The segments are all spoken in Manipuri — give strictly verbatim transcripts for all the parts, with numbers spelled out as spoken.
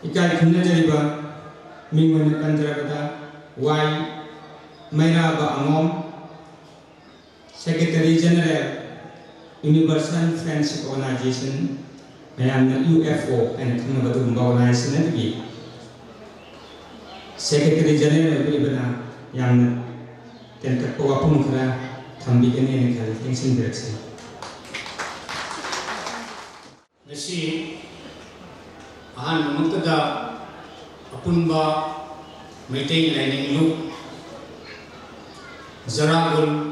ꯏꯀꯥꯏ ꯈꯨꯝꯅꯖꯔꯤꯕ ꯃꯤꯡ ꯑꯣꯏꯅ ꯄꯟꯖꯔꯕꯗ, ꯋꯥꯏ ꯃꯩꯔꯥꯕ ꯑꯉꯣꯝ, Secretary General, Universal Friendship Organization, ꯃꯌꯥꯝꯅ ꯌꯨ ꯑꯦꯐ ꯑꯣ ꯍꯥꯏꯅ ꯈꯪꯅꯕ ꯑꯗꯨꯒꯨꯝꯕ organization ꯑꯗꯨꯒꯤ Secretary General ꯑꯣꯏꯕꯤꯔꯤꯕꯅ ꯌꯥꯝꯅ ꯇꯦꯟꯇꯛꯄ ꯋꯥꯐꯝ ꯈꯔ ꯊꯝꯕꯤꯒꯅꯤ ꯍꯥꯏꯅ ꯈꯜꯂꯤ꯫ ꯇꯦꯡꯁꯤꯟꯕꯤꯔꯛꯁꯤ꯫ ꯉꯁꯤ ꯑꯍꯥꯟꯕꯃꯛꯇꯗ ꯑꯄꯨꯟꯕ ꯃꯩꯇꯩ ꯂꯥꯏꯅꯤꯡ ꯂꯨꯞ ꯖꯔꯥꯒꯨꯜꯅ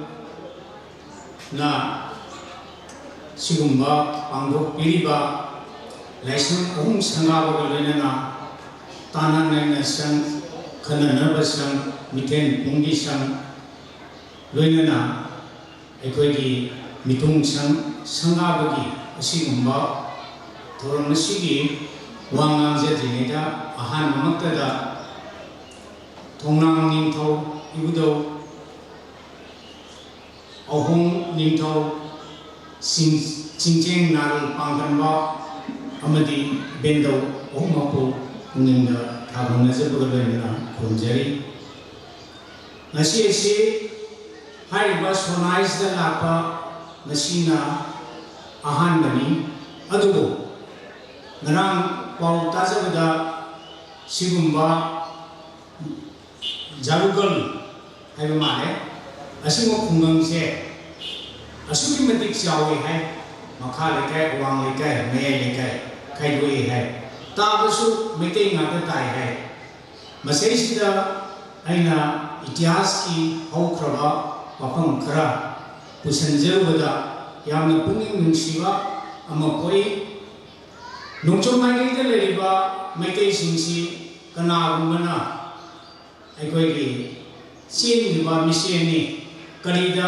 ꯁꯤꯒꯨꯝꯕ ꯄꯥꯡꯊꯣꯛꯄꯤꯔꯤꯕ ꯂꯥꯏꯁꯪ ꯑꯍꯨꯝ ꯁꯪꯒꯥꯕꯒ ꯂꯣꯏꯅꯅ ꯇꯥꯅ ꯅꯩꯅ ꯁꯪ, ꯈꯟꯅꯅꯕ ꯁꯪ, ꯃꯤꯊꯦꯟ ꯄꯨꯡꯒꯤ ꯁꯪ, ꯂꯣꯏꯅꯅ ꯑꯩꯈꯣꯏꯒꯤ ꯃꯤꯊꯨꯡ ꯁꯪ ꯁꯪꯒꯥꯕꯒꯤ ꯑꯁꯤꯒꯨꯝꯕ ꯊꯧꯔꯝ ꯑꯁꯤꯒꯤ ꯋꯥ ꯉꯥꯡꯖꯗ꯭ꯔꯤꯉꯩꯗ ꯑꯍꯥꯟꯕꯃꯛꯇꯗ ꯊꯣꯡꯅꯥꯡ ꯅꯤꯡꯊꯧ ꯏꯕꯨꯙꯧ, ꯑꯍꯣꯡ ꯅꯤꯡꯊꯧ ꯆꯤꯡ-, ꯆꯤꯡꯖꯦꯡ ꯅꯥꯔꯣꯜ ꯄꯥꯡꯒꯟꯕ ꯑꯃꯗꯤ ꯕꯦꯟꯗꯧ ꯑꯍꯨꯝꯃꯛꯄꯨ ꯄꯨꯛꯅꯤꯡꯗ ꯊꯥꯒꯣꯟꯅꯖꯕꯒ ꯂꯣꯏꯅꯅ ꯈꯨꯔꯨꯝꯖꯔꯤ꯫ ꯉꯁꯤ ꯑꯁꯤ ꯍꯥꯏꯔꯤꯕ ꯁꯣꯅꯥꯏꯁꯤꯗ ꯂꯥꯛꯄ ꯉꯁꯤꯅ ꯑꯍꯥꯟꯕꯅꯤ꯫ ꯑꯗꯨꯕꯨ ꯉꯔꯥꯡ ꯄꯥꯎ ꯇꯥꯖꯕꯗ ꯁꯤꯒꯨꯝꯕ ꯖꯥꯔꯨꯒꯜ ꯍꯥꯏꯕ ꯃꯥꯜꯂꯦ, ꯑꯁꯤꯒꯨꯝꯕ ꯈꯨꯡꯒꯪꯁꯦ ꯑꯁꯨꯛꯀꯤ ꯃꯇꯤꯛ ꯆꯥꯎꯋꯤ ꯍꯥꯏ꯫ ꯃꯈꯥ ꯂꯩꯀꯥꯏ, ꯑꯋꯥꯡ ꯂꯩꯀꯥꯏ, ꯃꯌꯥꯏ ꯂꯩꯀꯥꯏ ꯈꯥꯏꯗꯣꯛꯏ ꯍꯥꯏ꯫ ꯇꯥꯕꯁꯨ ꯃꯩꯇꯩ ꯉꯥꯛꯇ ꯇꯥꯏ ꯍꯥꯏ꯫ ꯃꯁꯤꯗꯩꯁꯤꯗ ꯑꯩꯅ ꯏꯇꯤꯍꯥꯁꯀꯤ ꯍꯧꯈ꯭ꯔꯕ ꯋꯥꯐꯝ ꯈꯔ ꯄꯨꯁꯤꯟꯖꯔꯨꯕꯗ ꯌꯥꯝꯅ ꯄꯨꯛꯅꯤꯡ ꯅꯨꯡꯁꯤꯕ ꯑꯃ ꯄꯣꯛꯏ꯫ ꯅꯣꯡꯆꯨꯞ ꯃꯥꯏꯀꯩꯗ ꯂꯩꯔꯤꯕ ꯃꯩꯇꯩꯁꯤꯡꯁꯤ ꯀꯅꯥꯒꯨꯝꯕꯅ ꯑꯩꯈꯣꯏꯒꯤ ꯆꯦꯟꯈꯤꯕ ꯃꯤꯆꯦꯜꯅꯤ, ꯀꯔꯤꯗ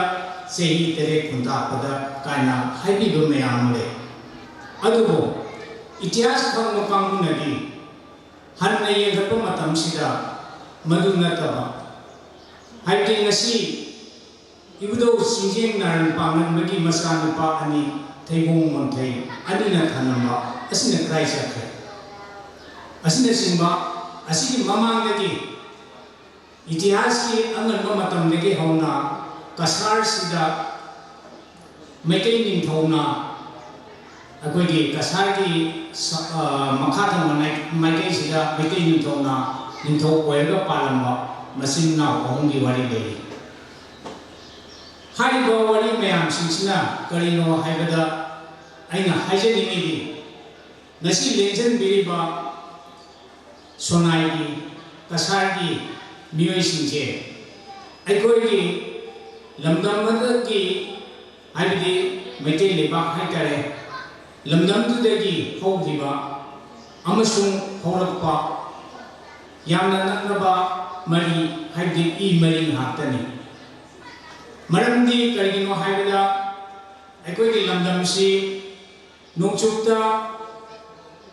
ꯆꯍꯤ ꯇꯔꯦꯠ ꯈꯨꯟꯇꯥꯛꯄꯗ ꯀꯥꯏꯅ ꯍꯥꯏꯕꯤꯕ ꯃꯌꯥꯝ ꯑꯃ ꯂꯩ꯫ ꯑꯗꯨꯕꯨ ꯏꯇꯤꯍꯥꯁ ꯈꯪꯕ ꯀꯥꯡꯕꯨꯅꯗꯤ ꯍꯟꯅ ꯌꯦꯡꯈꯠꯄ ꯃꯇꯝꯁꯤꯗ ꯃꯗꯨ ꯅꯠꯇꯕ, ꯍꯥꯏꯕꯗꯤ ꯉꯁꯤ ꯏꯕꯨꯙꯧ ꯆꯤꯡꯖꯦꯡ ꯅꯥꯔꯟ ꯄꯥꯡꯒꯟꯕꯒꯤ ꯃꯆꯥꯅꯨꯄꯥ ꯑꯅꯤ, ꯊꯩꯕꯣꯡ ꯃꯣꯟꯊꯩ ꯑꯅꯤꯅ ꯊꯅꯝꯕ ꯑꯁꯤꯅ ꯀꯗꯥꯏ ꯆꯠꯈ꯭ꯔꯦ? ꯑꯁꯤꯅꯆꯤꯡꯕ ꯑꯁꯤꯒꯤ ꯃꯃꯥꯡꯗꯒꯤ ꯏꯇꯤꯍꯥꯁꯀꯤ ꯑꯉꯟꯕ ꯃꯇꯝꯗꯒꯤ ꯍꯧꯅ ꯀꯁꯥꯔꯁꯤꯗ ꯃꯩꯇꯩ ꯅꯤꯡꯊꯧꯅ ꯑꯩꯈꯣꯏꯒꯤ ꯀꯁꯥꯔꯒꯤ ꯁ- ꯑ, ꯃꯈꯥ ꯊꯪꯕ ꯅꯥꯏ- ꯃꯥꯏꯀꯩꯁꯤꯗ ꯃꯩꯇꯩ ꯅꯤꯡꯊꯧꯅ ꯅꯤꯡꯊꯧ ꯑꯣꯏꯔꯒ ꯄꯥꯜꯂꯝꯕ ꯃꯆꯤꯟ ꯃꯅꯥꯎ ꯑꯍꯨꯝꯒꯤ ꯋꯥꯔꯤ ꯂꯩꯔꯤ꯫ ꯍꯥꯏꯔꯤꯕ ꯋꯥꯔꯤ ꯃꯌꯥꯝꯁꯤꯡꯁꯤꯅ ꯀꯔꯤꯅꯣ ꯍꯥꯏꯕꯗ ꯑꯩꯅ ꯍꯥꯏꯖꯅꯤꯡꯉꯤꯗꯤ ꯉꯁꯤ ꯂꯦꯡꯁꯤꯟꯕꯤꯔꯤꯕ ꯁꯣꯅꯥꯏꯒꯤ ꯀꯁꯥꯔꯒꯤ ꯃꯤꯑꯣꯏꯁꯤꯡꯁꯦ ꯑꯩꯈꯣꯏꯒꯤ ꯂꯝꯗꯝ ꯑꯗꯨꯒꯤ ꯍꯥꯏꯕꯗꯤ ꯃꯩꯇꯩ ꯂꯩꯕꯥꯛ ꯍꯥꯏꯇꯥꯔꯦ, ꯂꯝꯗꯝꯗꯨꯗꯒꯤ ꯍꯧꯈꯤꯕ ꯑꯃꯁꯨꯡ ꯍꯧꯔꯛꯄ ꯌꯥꯝꯅ ꯅꯛꯅꯕ ꯃꯔꯤ ꯍꯥꯏꯕꯗꯤ ꯏ ꯃꯔꯤ ꯉꯥꯛꯇꯅꯤ꯫ ꯃꯔꯝꯗꯤ ꯀꯔꯤꯒꯤꯅꯣ ꯍꯥꯏꯕꯗ ꯑꯩꯈꯣꯏꯒꯤ ꯂꯝꯗꯝꯁꯤ ꯅꯣꯡꯆꯨꯞꯇ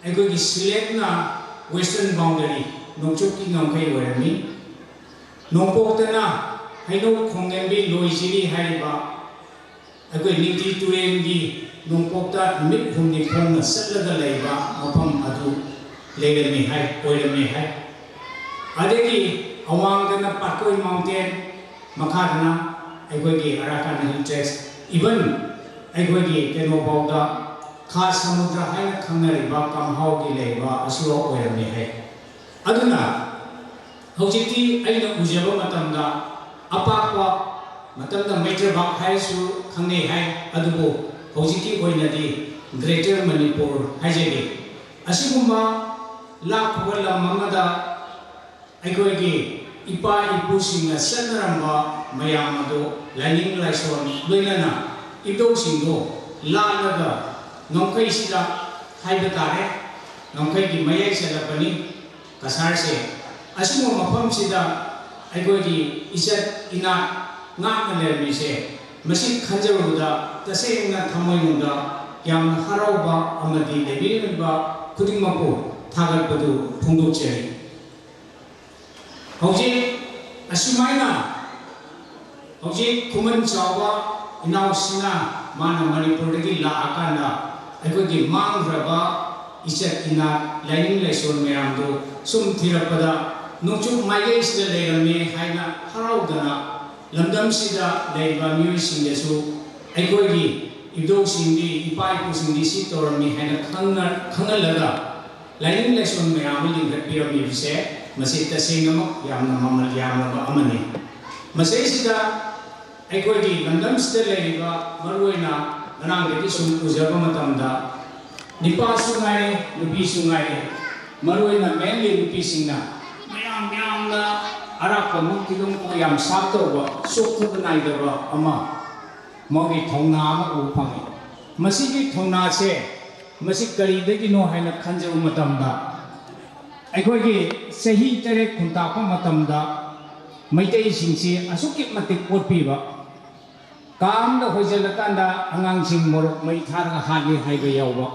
ꯑꯩꯈꯣꯏꯒꯤ ꯁꯤꯂꯦꯠꯅ western boundary, ꯅꯣꯡꯆꯨꯞꯀꯤ ꯉꯝꯈꯩ ꯑꯣꯏꯔꯝꯃꯤ꯫ ꯅꯣꯡꯄꯣꯛꯇꯅ ꯍꯩꯅꯧ ꯈꯣꯡꯉꯦꯝꯕꯤ ꯂꯣꯏꯖꯤꯔꯤ ꯍꯥꯏꯔꯤꯕ ꯑꯩꯈꯣꯏ ꯅꯤꯡꯊꯤ ꯇꯨꯔꯦꯜꯒꯤ ꯅꯣꯡꯄꯣꯛꯇ ꯅꯨꯃꯤꯠ ꯍꯨꯝꯅꯤ ꯈꯣꯡꯅ ꯆꯠꯂꯒ ꯂꯩꯕ ꯃꯐꯝ ꯑꯗꯨ ꯂꯩꯔꯝꯃꯤ ꯍꯥꯏ, ꯑꯣꯏꯔꯝꯃꯤ ꯍꯥꯏ꯫ ꯑꯗꯒꯤ ꯑꯋꯥꯡꯗꯅ ꯄꯥꯠꯀꯣꯏ mountain, ꯃꯈꯥꯗꯅ ꯑꯩꯈꯣꯏꯒꯤ Arakan Hill Tracts, even ꯑꯩꯈꯣꯏꯒꯤ ꯀꯩꯅꯣꯐꯥꯎꯗ ꯈꯥ ꯁꯃꯨꯗ꯭ꯔ ꯍꯥꯏꯅ ꯈꯪꯅꯔꯤꯕ ꯀꯝꯍꯥꯎꯒꯤ ꯂꯩꯕ ꯑꯁꯤꯐꯥꯎ ꯑꯣꯏꯔꯝꯃꯤ ꯍꯥꯏ꯫ ꯑꯗꯨꯅ ꯍꯧꯖꯤꯛꯇꯤ ꯑꯩꯅ ꯎꯖꯕ ꯃꯇꯝꯗ ꯑꯄꯥꯛꯄ ꯃꯇꯝꯗ ꯃꯩꯇ꯭ꯔꯕꯥꯛ ꯍꯥꯏꯔꯁꯨ ꯈꯪꯅꯩ ꯍꯥꯏ, ꯑꯗꯨꯕꯨ ꯍꯧꯖꯤꯛꯀꯤ ꯑꯣꯏꯅꯗꯤ Greater Manipur ꯍꯥꯏꯖꯒꯦ꯫ ꯑꯁꯤꯒꯨꯝꯕ ꯂꯥꯞꯈ꯭ꯔꯕ ꯂꯝ ꯑꯃꯗ ꯑꯩꯈꯣꯏꯒꯤ ꯏꯄꯥ ꯏꯄꯨꯁꯤꯡꯅ ꯆꯠꯅꯔꯝꯕ ꯃꯌꯥꯝ ꯑꯗꯨ ꯂꯥꯏꯅꯤꯡ ꯂꯥꯏꯁꯣꯟ ꯂꯣꯏꯅꯅ ꯏꯙꯧꯁꯤꯡꯗꯨ ꯂꯥꯠꯂꯒ ꯉꯝꯈꯩꯁꯤꯗ ꯍꯥꯏꯕ ꯇꯥꯔꯦ, ꯉꯝꯈꯩꯒꯤ ꯃꯌꯥꯏ ꯆꯜꯂꯛꯄꯅꯤ ꯀꯁꯥꯔꯁꯦ꯫ ꯑꯁꯤꯒꯨꯝꯕ ꯃꯐꯝꯁꯤꯗ ꯑꯩꯈꯣꯏꯒꯤ ꯏꯖꯠ ꯏꯅꯥꯠ ꯉꯥꯛꯅ ꯂꯩꯔꯝꯃꯤꯁꯦ, ꯃꯁꯤ ꯈꯟꯖꯔꯨꯕꯗ ꯇꯁꯦꯡꯅ ꯊꯃꯣꯏꯅꯨꯡꯗ ꯌꯥꯝꯅ ꯍꯔꯥꯎꯕ ꯑꯃꯗꯤ ꯂꯩꯕꯤꯔꯤꯕ ꯈꯨꯗꯤꯡꯃꯛꯄꯨ ꯊꯥꯒꯠꯄꯗꯨ ꯐꯣꯡꯗꯣꯛꯆꯔꯤ꯫ ꯍꯧꯖꯤꯛ ꯑꯁꯨꯃꯥꯏꯅ ꯍꯧꯖꯤꯛ ꯈꯨꯃꯟ ꯆꯥꯎꯕ ꯏꯅꯥꯎꯁꯤꯅ ꯃꯥꯅ ꯃꯅꯤꯄꯨꯔꯗꯒꯤ ꯂꯥꯛꯑꯀꯥꯟꯗ ꯑꯩꯈꯣꯏꯒꯤ ꯃꯥꯡꯈ꯭ꯔꯕ ꯏꯆꯠ ꯏꯅꯥꯠ, ꯂꯥꯏꯅꯤꯡ ꯂꯥꯏꯁꯣꯟ ꯃꯌꯥꯝꯗꯨ ꯁꯨꯝ ꯊꯤꯔꯛꯄꯗ ꯅꯣꯡꯆꯨꯞ ꯃꯥꯏꯀꯩꯁꯤꯗ ꯂꯩꯔꯝꯃꯤ ꯍꯥꯏꯅ ꯍꯔꯥꯎꯗꯅ ꯂꯝꯗꯝꯁꯤꯗ ꯂꯩꯔꯤꯕ ꯃꯤꯑꯣꯏꯁꯤꯡꯗꯁꯨ ꯑꯩꯈꯣꯏꯒꯤ ꯏꯕꯨꯙꯧꯁꯤꯡꯗꯤ, ꯏꯄꯥ ꯏꯄꯨꯁꯤꯡꯗꯤ ꯁꯤ ꯇꯧꯔꯝꯃꯤ ꯍꯥꯏꯅ ꯈꯪꯅ-, ꯈꯪꯍꯜꯂꯒ ꯂꯥꯏꯅꯤꯡ ꯂꯥꯏꯁꯣꯟ ꯃꯌꯥꯝ ꯑꯃ ꯂꯤꯡꯈꯠꯄꯤꯔꯝꯃꯤꯕꯁꯦ ꯃꯁꯤ ꯇꯁꯦꯡꯅꯃꯛ ꯌꯥꯝꯅ ꯃꯃꯜ ꯌꯥꯝꯂꯕ ꯑꯃꯅꯤ꯫ ꯃꯁꯤꯁꯤꯗ ꯑꯩꯈꯣꯏꯒꯤ ꯂꯝꯗꯝꯁꯤꯗ ꯂꯩꯔꯤꯕ, ꯃꯔꯨꯑꯣꯏꯅ ꯉꯔꯥꯡꯗꯒꯤ ꯁꯨꯝ ꯎꯖꯕ ꯃꯇꯝꯗ, ꯅꯨꯄꯥꯁꯨ ꯉꯥꯏꯔꯦ, ꯅꯨꯄꯤꯁꯨ ꯉꯥꯏꯔꯦ, ꯃꯔꯨꯑꯣꯏꯅ mainly ꯅꯨꯄꯤꯁꯤꯡꯅ ꯃꯌꯥꯝ ꯌꯥꯝꯅ ꯑꯔꯥꯛꯄ ꯃꯛꯇꯤ ꯑꯗꯨꯝ ꯌꯥꯝ ꯁꯥꯞ ꯇꯧꯕ, ꯆꯣꯛꯊꯕ ꯅꯥꯏꯗꯕ ꯑꯃ ꯃꯥꯒꯤ ꯊꯧꯅꯥ ꯑꯃ ꯎꯕ ꯐꯪꯉꯤ꯫ ꯃꯁꯤꯒꯤ ꯊꯧꯅꯥꯁꯦ, ꯃꯁꯤ ꯀꯔꯤꯗꯒꯤꯅꯣ ꯍꯥꯏꯅ ꯈꯟꯖꯕ ꯃꯇꯝꯗ, ꯑꯩꯈꯣꯏꯒꯤ ꯆꯍꯤ ꯇꯔꯦꯠ ꯈꯨꯟꯇꯥꯛꯄ ꯃꯇꯝꯗ ꯃꯩꯇꯩꯁꯤꯡꯁꯤ ꯑꯁꯨꯛꯀꯤ ꯃꯇꯤꯛ ꯑꯣꯠꯄꯤꯕ, ꯀꯥ ꯑꯃꯗ ꯍꯣꯏꯖꯜꯂꯀꯥꯟꯗ ꯑꯉꯥꯡꯁꯤꯡ ꯃꯣꯔꯣꯛ ꯃꯩ ꯊꯥꯔꯒ ꯍꯥꯠꯂꯤ ꯍꯥꯏꯕ ꯌꯥꯎꯕ,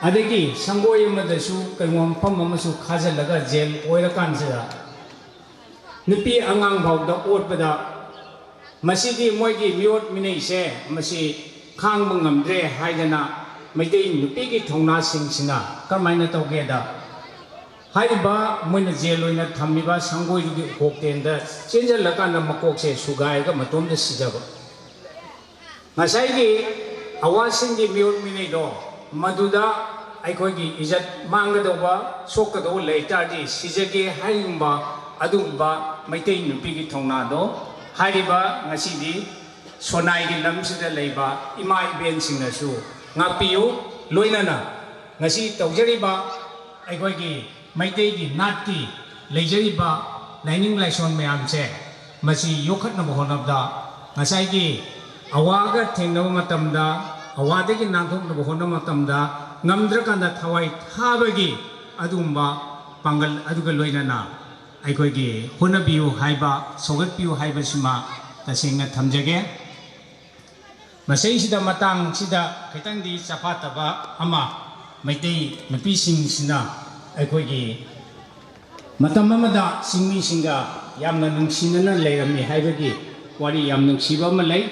ꯑꯗꯒꯤ ꯁꯪꯒꯣꯏ ꯑꯃꯗꯁꯨ ꯀꯩꯒꯨꯝꯕ ꯃꯐꯝ ꯑꯃꯁꯨ ꯈꯥꯖꯤꯜꯂꯒ ꯖꯦꯜ ꯑꯣꯏꯔꯀꯥꯟꯁꯤꯗ ꯅꯨꯄꯤ ꯑꯉꯥꯡ ꯐꯥꯎꯗ ꯑꯣꯠꯄꯗ, ꯃꯁꯤꯗꯤ ꯃꯣꯏꯒꯤ ꯃꯤꯑꯣꯠ ꯃꯤꯅꯩꯁꯦ ꯃꯁꯤ ꯈꯥꯡꯕ ꯉꯝꯗ꯭ꯔꯦ ꯍꯥꯏꯗꯅ ꯃꯩꯇꯩ ꯅꯨꯄꯤꯒꯤ ꯊꯧꯅꯥꯁꯤꯡꯁꯤꯅ ꯀꯔꯝꯍꯥꯏꯅ ꯇꯧꯒꯦꯗ, ꯍꯥꯏꯔꯤꯕ ꯃꯣꯏꯅ ꯖꯦꯜ ꯑꯣꯏꯅ ꯊꯝꯃꯤꯕ ꯁꯪꯒꯣꯏꯗꯨꯒꯤ ꯎꯈꯣꯛꯇꯦꯟꯗ ꯆꯦꯟꯁꯤꯜꯂꯀꯥꯟꯗ ꯃꯀꯣꯛꯁꯦ ꯁꯨꯒꯥꯏꯔꯒ ꯃꯇꯣꯝꯗ ꯁꯤꯖꯕ꯫ ꯉꯁꯥꯏꯒꯤ ꯑꯋꯥꯁꯤꯡꯒꯤ ꯃꯤꯑꯣꯠ ꯃꯤꯅꯩꯗꯣ, ꯃꯗꯨꯗ ꯑꯩꯈꯣꯏꯒꯤ ꯏꯖꯠ ꯃꯥꯡꯒꯗꯧꯕ, ꯁꯣꯛꯀꯗꯧꯕ ꯂꯩ ꯇꯥꯔꯗꯤ ꯁꯤꯖꯒꯦ ꯍꯥꯏꯒꯨꯝꯕ ꯑꯗꯨꯒꯨꯝꯕ ꯃꯩꯇꯩ ꯅꯨꯄꯤꯒꯤ ꯊꯧꯅꯥꯗꯣ ꯍꯥꯏꯔꯤꯕ ꯉꯁꯤꯗꯤ ꯁꯣꯅꯥꯏꯒꯤ ꯂꯝꯁꯤꯗ ꯂꯩꯕ ꯏꯃꯥ ꯏꯕꯦꯟꯁꯤꯡꯅꯁꯨ ꯉꯥꯛꯄꯤꯌꯨ꯫ ꯂꯣꯏꯅꯅ ꯉꯁꯤ ꯇꯧꯖꯔꯤꯕ ꯑꯩꯈꯣꯏꯒꯤ ꯃꯩꯇꯩꯒꯤ ꯅꯥꯠꯀꯤ ꯂꯩꯖꯔꯤꯕ ꯂꯥꯏꯅꯤꯡ ꯂꯥꯏꯁꯣꯟ ꯃꯌꯥꯝꯁꯦ ꯃꯁꯤ ꯌꯣꯛꯈꯠꯅꯕ ꯍꯣꯠꯅꯕꯗ, ꯉꯁꯥꯏꯒꯤ ꯑꯋꯥꯒ ꯊꯦꯡꯅꯕ ꯃꯇꯝꯗ, ꯑꯋꯥꯗꯒꯤ ꯅꯥꯟꯊꯣꯛꯅꯕ ꯍꯣꯠꯅꯕ ꯃꯇꯝꯗ ꯉꯝꯗ꯭ꯔꯀꯥꯟꯗ ꯊꯋꯥꯏ ꯊꯥꯕꯒꯤ ꯑꯗꯨꯒꯨꯝꯕ ꯄꯥꯡꯒꯜ ꯑꯗꯨꯒ ꯂꯣꯏꯅꯅ ꯑꯩꯈꯣꯏꯒꯤ ꯍꯣꯠꯅꯕꯤꯌꯨ ꯍꯥꯏꯕ, ꯁꯧꯒꯠꯄꯤꯌꯨ ꯍꯥꯏꯕꯁꯤꯃ ꯇꯁꯦꯡꯅ ꯊꯝꯖꯒꯦ꯫ ꯃꯁꯤꯁꯤꯗ ꯃꯇꯥꯡꯁꯤꯗ ꯈꯤꯇꯪꯗꯤ ꯆꯐꯥꯠꯇꯕ ꯑꯃ, ꯃꯩꯇꯩ ꯅꯨꯄꯤꯁꯤꯡꯁꯤꯅ ꯑꯩꯈꯣꯏꯒꯤ ꯃꯇꯝ ꯑꯃꯗ ꯆꯤꯡꯃꯤꯁꯤꯡꯒ ꯌꯥꯝꯅ ꯅꯨꯡꯁꯤꯅꯅ ꯂꯩꯔꯝꯃꯤ ꯍꯥꯏꯕꯒꯤ ꯋꯥꯔꯤ ꯌꯥꯝ ꯅꯨꯡꯁꯤꯕ ꯑꯃ ꯂꯩ꯫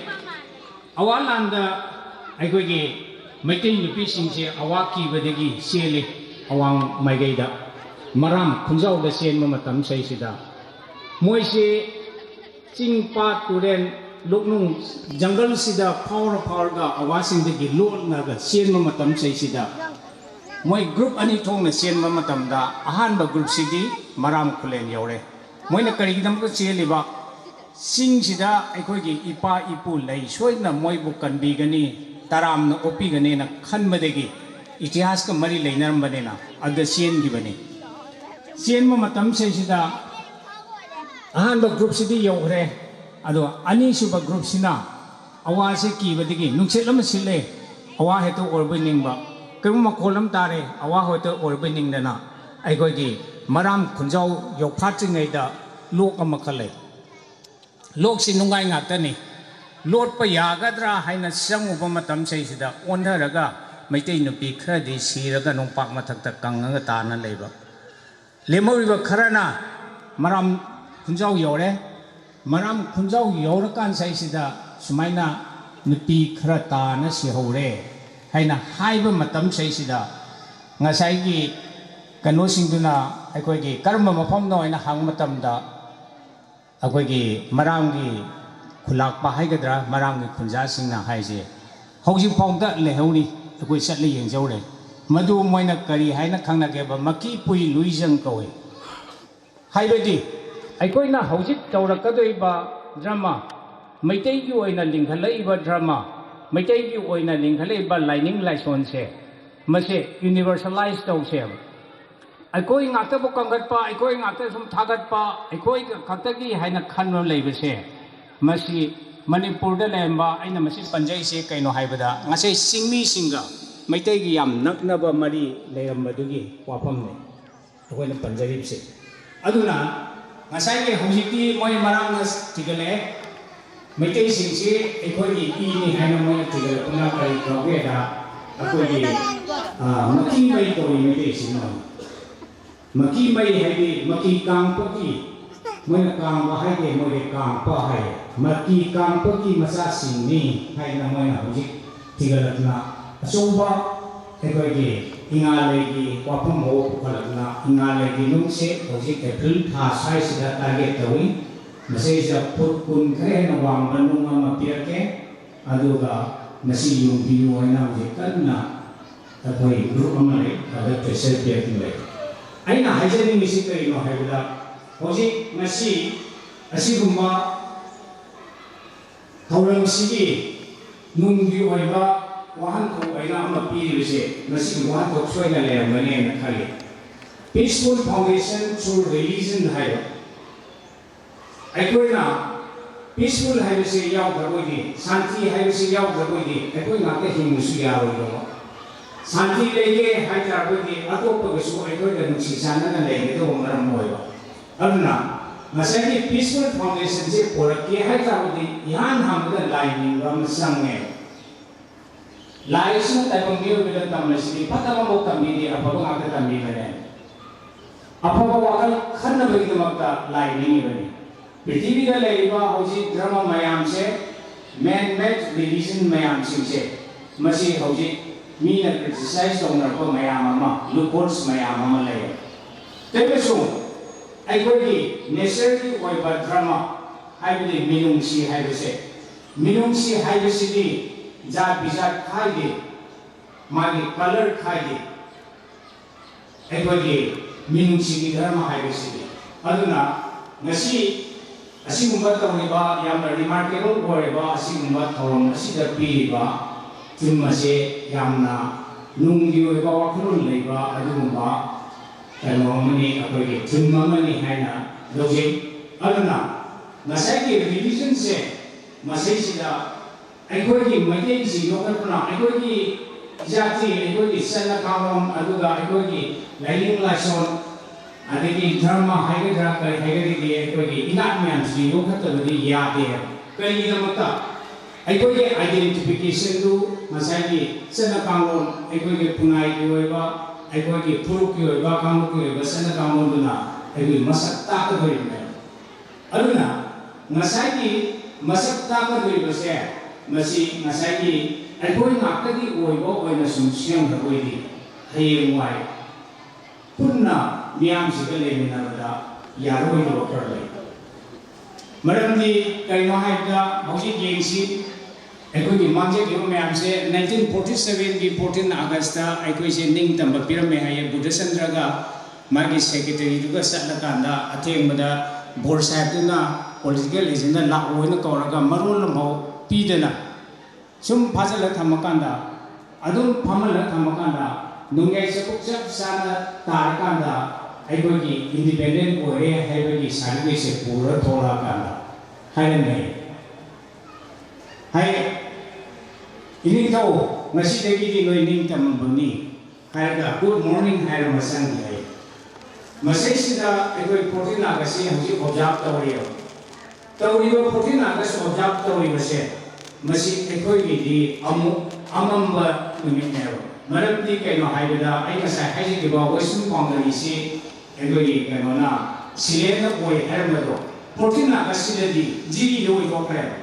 ꯑꯋꯥ ꯂꯥꯟꯗ ꯑꯩꯈꯣꯏꯒꯤ ꯃꯩꯇꯩ ꯅꯨꯄꯤꯁꯤꯡꯁꯦ ꯑꯋꯥ ꯀꯤꯕꯗꯒꯤ ꯆꯦꯜꯂꯤ꯫ ꯑꯋꯥꯡ ꯃꯥꯏꯀꯩꯗ ꯃꯔꯥꯝ ꯈꯨꯟꯖꯥꯎꯗ ꯆꯦꯟꯕ ꯃꯇꯝꯁꯤꯗꯩꯁꯤꯗ ꯃꯣꯏꯁꯦ ꯆꯤꯡ, ꯄꯥꯠ, ꯇꯨꯔꯦꯟ, ꯂꯣꯛꯅꯨꯡ, ꯖꯪꯒꯜꯁꯤꯗ ꯐꯥꯎꯔ ꯐꯥꯎꯔꯒ ꯑꯋꯥꯁꯤꯡꯗꯒꯤ ꯂꯣꯠꯂꯒ ꯆꯦꯟꯕ ꯃꯇꯝꯁꯤꯗꯩꯁꯤꯗ ꯃꯣꯏ ꯒ꯭ꯔꯨꯞ ꯑꯅꯤ ꯊꯣꯛꯅ ꯆꯦꯟꯕ ꯃꯇꯝꯗ ꯑꯍꯥꯟꯕ ꯒ꯭ꯔꯨꯞꯁꯤꯗꯤ ꯃꯔꯥꯝ ꯈꯨꯂꯦꯟ ꯌꯧꯔꯦ꯫ ꯃꯣꯏꯅ ꯀꯔꯤꯒꯤꯗꯃꯛꯇ ꯆꯦꯜꯂꯤꯕ? ꯆꯤꯡꯁꯤꯗ ꯑꯩꯈꯣꯏꯒꯤ ꯏꯄꯥ ꯏꯄꯨ ꯂꯩ, ꯁꯣꯏꯗꯅ ꯃꯣꯏꯕꯨ ꯀꯟꯕꯤꯒꯅꯤ, ꯇꯔꯥꯝꯅ ꯑꯣꯛꯄꯤꯒꯅꯤꯅ ꯈꯟꯕꯗꯒꯤ ꯏꯇꯤꯍꯥꯁꯀ ꯃꯔꯤ ꯂꯩꯅꯔꯝꯕꯅꯤꯅ ꯑꯗꯨꯗ ꯆꯦꯟꯈꯤꯕꯅꯤ꯫ ꯆꯦꯟꯕ ꯃꯇꯝꯁꯤꯗꯩꯁꯤꯗ ꯑꯍꯥꯟꯕ ꯒ꯭ꯔꯨꯞꯁꯤꯗꯤ ꯌꯧꯈ꯭ꯔꯦ꯫ ꯑꯗꯣ ꯑꯅꯤꯁꯨꯕ ꯒ꯭ꯔꯨꯞꯁꯤꯅ ꯑꯋꯥꯁꯦ ꯀꯤꯕꯗꯒꯤ ꯅꯨꯡꯁꯤꯠ ꯑꯃ ꯁꯤꯠꯂꯦ, ꯑꯋꯥ ꯍꯦꯛꯇ ꯑꯣꯏꯔꯕꯣꯏ ꯅꯤꯡꯕ, ꯀꯔꯤꯒꯨꯝꯕ ꯃꯈꯣꯜ ꯑꯃ ꯇꯥꯔꯦ, ꯑꯋꯥ ꯍꯦꯛꯇ ꯑꯣꯏꯔꯕꯣꯏ ꯅꯤꯡꯗꯅ ꯑꯩꯈꯣꯏꯒꯤ ꯃꯔꯥꯝ ꯈꯨꯟꯖꯥꯎ ꯌꯧꯐꯥꯠꯇ꯭ꯔꯤꯉꯩꯗ ꯂꯣꯛ ꯑꯃ ꯈꯜꯂꯦ꯫ ꯂꯣꯛꯁꯤ ꯅꯨꯡꯉꯥꯏ ꯉꯥꯛꯇꯅꯤ꯫ ꯂꯣꯠꯄ ꯌꯥꯒꯗ꯭ꯔꯥ ꯍꯥꯏꯅ ꯆꯪꯉꯨꯕ ꯃꯇꯝꯁꯤꯗꯩꯁꯤꯗ ꯑꯣꯟꯊꯔꯒ ꯃꯩꯇꯩ ꯅꯨꯄꯤ ꯈꯔꯗꯤ ꯁꯤꯔꯒ ꯅꯣꯡꯄꯥꯛ ꯃꯊꯛꯇ ꯀꯪꯉꯒ ꯇꯥꯅ ꯂꯩꯕ꯫ ꯂꯦꯝꯍꯧꯔꯤꯕ ꯈꯔꯅ ꯃꯔꯥꯝ ꯈꯨꯟꯖꯥꯎ ꯌꯧꯔꯦ꯫ ꯃꯔꯥꯝ ꯈꯨꯟꯖꯥꯎ ꯌꯧꯔꯀꯥꯟꯁꯤꯗꯩꯁꯤꯗ ꯁꯨꯃꯥꯏꯅ ꯅꯨꯄꯤ ꯈꯔ ꯇꯥꯅ ꯁꯤꯍꯧꯔꯦ ꯍꯥꯏꯅ ꯍꯥꯏꯕ ꯃꯇꯝꯁꯤꯗꯩꯁꯤꯗ ꯉꯁꯥꯏꯒꯤ ꯀꯩꯅꯣꯁꯤꯡꯗꯨꯅ ꯑꯩꯈꯣꯏꯒꯤ ꯀꯔꯝꯕ ꯃꯐꯝꯅꯣ ꯍꯥꯏꯅ ꯍꯪꯕ ꯃꯇꯝꯗ ꯑꯩꯈꯣꯏꯒꯤ ꯃꯔꯥꯝꯒꯤ ꯈꯨꯂꯥꯛꯄ ꯍꯥꯏꯒꯗ꯭ꯔꯥ, ꯃꯔꯥꯝꯒꯤ ꯈꯨꯟꯖꯥꯁꯤꯡꯅ ꯍꯥꯏꯁꯦ ꯍꯧꯖꯤꯛ ꯐꯥꯎꯗ ꯂꯩꯍꯧꯔꯤ꯫ ꯑꯩꯈꯣꯏ ꯆꯠꯂ ꯌꯦꯡꯖꯧꯔꯦ꯫ ꯃꯗꯨ ꯃꯣꯏꯅ ꯀꯔꯤ ꯍꯥꯏꯅ ꯈꯪꯅꯒꯦꯕ? ꯃꯀꯤ ꯄꯨꯏ ꯂꯨꯏꯖꯪ ꯀꯧꯏ꯫ ꯍꯥꯏꯕꯗꯤ ꯑꯩꯈꯣꯏꯅ ꯍꯧꯖꯤꯛ ꯇꯧꯔꯛꯀꯗꯣꯏꯕ ꯗ꯭ꯔꯃꯥ, ꯃꯩꯇꯩꯒꯤ ꯑꯣꯏꯅ ꯂꯤꯡꯈꯠꯂꯛꯏꯕ ꯗ꯭ꯔꯃꯥ, ꯃꯩꯇꯩꯒꯤ ꯑꯣꯏꯅ ꯂꯤꯡꯈꯠꯂꯛꯏꯕ ꯂꯥꯏꯅꯤꯡ ꯂꯥꯏꯁꯣꯟꯁꯦ, ꯃꯁꯦ ꯌꯨꯅꯤꯚꯔꯁꯦꯂꯥꯏꯁ ꯇꯧꯁꯦꯕ꯫ ꯑꯩꯈꯣꯏ ꯉꯥꯛꯇꯕꯨ ꯀꯟꯈꯠꯄ, ꯑꯩꯈꯣꯏ ꯉꯥꯛꯇ ꯁꯨꯝ ꯊꯥꯒꯠꯄ, ꯑꯩꯈꯣꯏ ꯈꯛꯇꯒꯤ ꯍꯥꯏꯅ ꯈꯟꯕ ꯂꯩꯕꯁꯦ, ꯃꯁꯤ ꯃꯅꯤꯄꯨꯔꯗ ꯂꯩꯔꯝꯕ, ꯑꯩꯅ ꯃꯁꯤ ꯄꯟꯖꯩꯁꯦ ꯀꯩꯅꯣ ꯍꯥꯏꯕꯗ, ꯉꯁꯤ ꯆꯤꯡꯃꯤꯁꯤꯡꯒ ꯃꯩꯇꯩꯒꯤ ꯌꯥꯝ ꯅꯛꯅꯕ ꯃꯔꯤ ꯂꯩꯔꯝꯕꯗꯨꯒꯤ ꯋꯥꯐꯝꯅꯤ ꯑꯩꯈꯣꯏꯅ ꯄꯟꯖꯔꯤꯕꯁꯦ꯫ ꯑꯗꯨꯅ ꯉꯁꯥꯏꯒꯤ ꯍꯧꯖꯤꯛꯇꯤ ꯃꯣꯏ ꯃꯔꯥꯝꯅ ꯊꯤꯒꯠꯂꯛꯑꯦ꯫ ꯃꯩꯇꯩꯁꯤꯡꯁꯤ ꯑꯩꯈꯣꯏꯒꯤ ꯏꯅꯤ ꯍꯥꯏꯅ ꯃꯣꯏꯅ ꯊꯤꯒꯠꯂꯛꯄꯅ ꯀꯔꯤ ꯀꯧꯒꯦꯗ, ꯑꯩꯈꯣꯏꯒꯤ, ꯑ, ꯃꯀꯤ ꯃꯩ ꯀꯧꯏ ꯃꯩꯇꯩꯁꯤꯡꯅ꯫ ꯃꯀꯤ ꯃꯩ ꯍꯥꯏꯗꯤ ꯃꯀꯤ ꯀꯥꯡꯄꯒꯤ, ꯃꯣꯏꯅ ꯀꯥꯡꯕ ꯍꯥꯏꯗꯦ, ꯃꯣꯏꯗꯤ ꯀꯥꯡꯄ ꯍꯥꯏꯌꯦ꯫ ꯃꯀꯤ ꯀꯥꯡꯄꯒꯤ ꯃꯆꯥꯁꯤꯡꯅꯤ ꯍꯥꯏꯅ ꯃꯣꯏꯅ ꯍꯧꯖꯤꯛ ꯊꯤꯒꯠꯂꯛꯇꯨꯅ ꯑꯆꯧꯕ ꯑꯩꯈꯣꯏꯒꯤ ꯏꯉꯥ ꯂꯩꯒꯤ ꯋꯥꯐꯝ ꯑꯃ ꯄꯨꯈꯠꯂꯛꯇꯨꯅ, ꯏꯉꯥ ꯂꯩꯒꯤ ꯅꯨꯡꯁꯦ ꯍꯧꯖꯤꯛ ꯑꯦꯄ꯭ꯔꯤꯜ ꯊꯥ ꯁ꯭ꯋꯥꯏꯁꯤꯗ ꯇꯥꯔꯒꯦꯠ ꯇꯧꯏ꯫ ꯃꯁꯤꯗ ꯐꯨꯠ ꯀꯨꯟ ꯈꯔ ꯍꯦꯟꯅ ꯋꯥꯡꯕ ꯅꯨꯡ ꯑꯃ ꯄꯤꯔꯛꯀꯦ, ꯑꯗꯨꯒ ꯃꯁꯤ ꯌꯣꯟꯕꯤꯌꯨ ꯍꯥꯏꯅ ꯍꯧꯖꯤꯛ ꯀꯟꯅ ꯑꯩꯈꯣꯏ ꯒ꯭ꯔꯨꯞ ꯑꯃ ꯂꯩ, ꯑꯗ ꯄ꯭ꯔꯦꯁꯔ ꯄꯤꯔꯛꯇꯨꯅ ꯂꯩ꯫ ꯑꯩꯅ ꯍꯥꯏꯖꯅꯤꯡꯉꯤꯁꯤ ꯀꯔꯤꯅꯣ ꯍꯥꯏꯕꯗ, ꯍꯧꯖꯤꯛ ꯉꯁꯤ ꯑꯁꯤꯒꯨꯝꯕ ꯊꯧꯔꯝꯁꯤꯒꯤ ꯅꯨꯡꯒꯤ ꯑꯣꯏꯕ ꯋꯥꯍꯟꯊꯣꯛ ꯑꯣꯏꯅ ꯑꯃ ꯄꯤꯔꯤꯕꯁꯦ, ꯃꯁꯤꯒꯤ ꯋꯥꯍꯟꯊꯣꯛ ꯁꯣꯏꯅ ꯂꯩꯔꯝꯒꯅꯤ ꯍꯥꯏꯅ ꯈꯜꯂꯤ꯫ Peaceful Foundation Through Religion ꯍꯥꯏꯕ, ꯑꯩꯈꯣꯏꯅ ꯄꯤꯁꯐꯨꯜ ꯍꯥꯏꯕꯁꯤ ꯌꯥꯎꯗ꯭ꯔꯕꯗꯤ, ꯁꯥꯟꯇꯤ ꯍꯥꯏꯕꯁꯤ ꯌꯥꯎꯗ꯭ꯔꯕꯗꯤ ꯑꯩꯈꯣꯏ ꯉꯥꯛꯇ ꯍꯤꯡꯕꯁꯨ ꯌꯥꯔꯣꯏꯗꯕ꯫ ꯁꯥꯟꯇꯤ ꯂꯩꯒꯦ ꯍꯥꯏꯇꯥꯔꯕꯗꯤ ꯑꯇꯣꯞꯄꯒꯁꯨ ꯑꯩꯈꯣꯏꯒ ꯅꯨꯡꯁꯤ ꯆꯥꯟꯅꯅ ꯂꯩꯒꯗꯧꯕ ꯃꯔꯝ ꯑꯣꯏꯕ꯫ ꯑꯗꯨꯅ ꯉꯁꯥꯏꯒꯤ ꯄꯤꯁꯐꯨꯜ ꯐꯥꯎꯟꯗꯦꯁꯟꯁꯦ ꯄꯨꯔꯛꯀꯦ ꯍꯥꯏꯇꯥꯔꯕꯗꯤ ꯏꯍꯥꯟ ꯍꯥꯟꯕꯗ ꯂꯥꯏ ꯅꯤꯡꯕ ꯑꯃ ꯆꯪꯉꯦ꯫ ꯂꯥꯏꯁꯤꯅ ꯇꯥꯏꯕꯪ ꯃꯤꯑꯣꯏꯕꯗ ꯇꯝꯕꯁꯤꯗꯤ ꯐꯠꯇꯕ ꯑꯃꯐꯥꯎ ꯇꯝꯕꯤꯗꯦ, ꯑꯐꯕ ꯉꯥꯛꯇ ꯇꯝꯕꯤꯕꯅꯦ꯫ ꯑꯐꯕ ꯋꯥꯈꯜ ꯈꯟꯅꯕꯒꯤꯗꯃꯛꯇ ꯂꯥꯏ ꯅꯤꯡꯉꯤꯕꯅꯤ꯫ ꯄ꯭ꯔꯤꯊꯤꯕꯤꯗ ꯂꯩꯔꯤꯕ ꯍꯧꯖꯤꯛ ꯙꯔꯃ ꯃꯌꯥꯝꯁꯦ, man-made religion ꯃꯌꯥꯝꯁꯤꯡꯁꯦ, ꯃꯁꯤ ꯍꯧꯖꯤꯛ ꯃꯤꯅ criticize ꯇꯧꯅꯔꯛꯄ ꯃꯌꯥꯝ ꯑꯃ, loopholes ꯃꯌꯥꯝ ꯑꯃ ꯂꯩꯔꯦ꯫ ꯇꯦꯝꯅꯁꯨ ꯑꯩꯈꯣꯏꯒꯤ natureꯒꯤ ꯑꯣꯏꯕ ꯙꯔꯃ, ꯍꯥꯏꯕꯗꯤ ꯃꯤꯅꯨꯡꯁꯤ ꯍꯥꯏꯕꯁꯦ, ꯃꯤꯅꯨꯡꯁꯤ ꯍꯥꯏꯕꯁꯤꯗꯤ ꯖꯥꯠ ꯕꯤꯖꯥꯠ ꯈꯥꯏꯗꯦ, ꯃꯥꯒꯤ colour ꯈꯥꯏꯗꯦ꯫ ꯑꯩꯈꯣꯏꯒꯤ ꯃꯤꯅꯨꯡꯁꯤꯒꯤ ꯙꯔꯃ ꯍꯥꯏꯕꯁꯤꯗꯤ꯫ ꯑꯗꯨꯅ ꯉꯁꯤ ꯑꯁꯤꯒꯨꯝꯕ ꯇꯧꯔꯤꯕ, ꯌꯥꯝꯅ remarkable ꯑꯣꯏꯔꯤꯕ ꯑꯁꯤꯒꯨꯝꯕ ꯊꯧꯔꯝ ꯑꯁꯤꯗ ꯄꯤꯔꯤꯕ ꯊꯤꯝ ꯑꯁꯦ ꯌꯥꯝꯅ ꯅꯨꯡꯒꯤ ꯑꯣꯏꯕ ꯋꯥꯈꯜꯂꯣꯟ ꯂꯩꯕ ꯑꯗꯨꯒꯨꯝꯕ ꯀꯩꯅꯣ ꯑꯃꯅꯤ, ꯑꯩꯈꯣꯏꯒꯤ ꯊꯤꯝ ꯑꯃꯅꯤ ꯍꯥꯏꯅ ꯂꯧꯖꯩ꯫ ꯑꯗꯨꯅ ꯉꯁꯥꯏꯒꯤ religion ꯁꯦ ꯃꯁꯤꯁꯤꯗ ꯑꯩꯈꯣꯏꯒꯤ ꯃꯩꯇꯩꯁꯤ ꯌꯣꯛꯈꯠꯄꯅ, ꯑꯩꯈꯣꯏꯒꯤ ꯏꯖꯥꯇꯤ, ꯑꯩꯈꯣꯏꯒꯤ ꯆꯠꯅ ꯀꯥꯡꯂꯣꯟ, ꯑꯗꯨꯒ ꯑꯩꯈꯣꯏꯒꯤ ꯂꯥꯏꯅꯤꯡ ꯂꯥꯏꯁꯣꯟ, ꯑꯗꯒꯤ ꯙꯔꯃ ꯍꯥꯏꯒꯗ꯭ꯔꯥ ꯀꯔꯤ ꯍꯥꯏꯒꯗꯒꯦ, ꯑꯩꯈꯣꯏꯒꯤ ꯏꯅꯥꯠ ꯃꯌꯥꯝꯁꯤ ꯌꯣꯛꯈꯠꯇꯕꯗꯤ ꯌꯥꯗꯦ꯫ ꯀꯔꯤꯒꯤꯗꯃꯛꯇ? ꯑꯩꯈꯣꯏꯒꯤ identification ꯗꯨ ꯉꯁꯥꯏꯒꯤ ꯆꯠꯅ ꯀꯥꯡꯂꯣꯟ, ꯑꯩꯈꯣꯏꯒꯤ ꯈꯨꯟꯅꯥꯏꯒꯤ ꯑꯣꯏꯕ, ꯑꯩꯈꯣꯏꯒꯤ ꯐꯨꯔꯨꯞꯀꯤ ꯑꯣꯏꯕ, ꯀꯥꯡꯂꯨꯞꯀꯤ ꯑꯣꯏꯕ ꯆꯠꯅ ꯀꯥꯡꯂꯣꯟꯗꯨꯅ ꯑꯩꯈꯣꯏ ꯃꯁꯛ ꯇꯥꯛꯀꯗꯧꯔꯤꯕꯅꯦꯕ꯫ ꯑꯗꯨꯅ ꯉꯁꯥꯏꯒꯤ ꯃꯁꯛ ꯇꯥꯛꯀꯗꯧꯔꯤꯕꯁꯦ, ꯃꯁꯤ ꯉꯁꯥꯏꯒꯤ ꯑꯩꯈꯣꯏ ꯉꯥꯛꯇꯒꯤ ꯑꯣꯏꯕ ꯑꯣꯏꯅ ꯁꯨꯝ ꯁꯦꯝꯈ꯭ꯔꯕ ꯑꯣꯏꯗꯤ ꯍꯌꯦꯡꯋꯥꯏ ꯄꯨꯟꯅ ꯃꯤꯌꯥꯝꯁꯤꯒ ꯂꯩꯃꯤꯟꯅꯕꯗ ꯌꯥꯔꯣꯏꯗꯕ ꯈꯔ ꯂꯩ꯫ ꯃꯔꯝꯗꯤ ꯀꯩꯅꯣ ꯍꯥꯏꯕꯗ ꯍꯧꯖꯤꯛ ꯌꯦꯡꯁꯤ, ꯑꯩꯈꯣꯏꯒꯤ ꯃꯥꯡꯖꯈꯤꯕ ꯃꯌꯥꯝꯁꯦ nineteen forty seven ꯒꯤ fourteen August ꯇ ꯑꯩꯈꯣꯏꯁꯦ ꯅꯤꯡꯇꯝꯕ ꯄꯤꯔꯝꯃꯦ ꯍꯥꯏꯌꯦ ꯕꯨꯙꯆꯟꯗ꯭ꯔꯒ ꯃꯥꯒꯤ secretary ꯗꯨꯒ ꯆꯠꯂꯀꯥꯟꯗ ꯑꯊꯦꯡꯕꯗ ꯕꯣꯔ ꯁꯥꯍꯦꯕꯇꯨꯅ political agent ꯅ ꯂꯥꯛꯑꯣꯅ ꯀꯧꯔꯒ ꯃꯔꯣꯜ ꯑꯃꯐꯥꯎ ꯄꯤꯗꯅ ꯁꯨꯝ ꯐꯥꯖꯤꯜꯂ ꯊꯝꯃꯀꯥꯟꯗ, ꯑꯗꯨꯝ ꯐꯝꯍꯜꯂ ꯊꯝꯃꯀꯥꯟꯗ ꯅꯣꯡꯌꯥꯏ ꯆꯕꯨꯛ ꯆꯞ ꯆꯥꯅ ꯇꯥꯔꯀꯥꯟꯗ ꯑꯩꯈꯣꯏꯒꯤ independent ꯑꯣꯏꯔꯦ ꯍꯥꯏꯕꯒꯤ certificate ꯁꯦ ꯄꯨꯔ ꯊꯣꯛꯂꯛꯑꯀꯥꯟꯗ ꯍꯥꯏꯔꯝꯃꯦ꯫ ꯍꯥꯏ, "ꯏꯅꯤꯡꯊꯧ, ꯉꯁꯤꯗꯒꯤꯗꯤ ꯅꯣꯏ ꯅꯤꯡꯇꯝꯃꯕꯅꯤ" ꯍꯥꯏꯔꯒ "Good morning" ꯍꯥꯏꯔ ꯃꯁꯪꯗꯤ ꯍꯥꯏ꯫ ꯃꯁꯤꯁꯤꯗ ꯑꯩꯈꯣꯏ fourteen August ꯁꯤ ꯍꯧꯖꯤꯛ observe ꯇꯧꯔꯤꯕ꯫ ꯇꯧꯔꯤꯕ fourteen August observe ꯇꯧꯔꯤꯕꯁꯦ, ꯃꯁꯤ ꯑꯩꯈꯣꯏꯒꯤꯗꯤ ꯑꯃꯨꯛ ꯑꯃꯝꯕ ꯅꯨꯃꯤꯠꯅꯦꯕ꯫ ꯃꯔꯝꯗꯤ ꯀꯩꯅꯣ ꯍꯥꯏꯕꯗ, ꯑꯩ ꯉꯁꯥꯏ ꯍꯥꯏꯖꯈꯤꯕ Western Boundary ꯁꯤ ꯑꯩꯈꯣꯏꯒꯤ ꯀꯩꯅꯣꯅ, ꯁꯤꯂꯦꯟꯅ ꯑꯣꯏ ꯍꯥꯏꯔꯝꯕꯗꯣ, fourteen August ꯁꯤꯗꯗꯤ ꯖꯤꯔꯤꯗ ꯑꯣꯏꯊꯣꯛꯈ꯭ꯔꯦꯕ꯫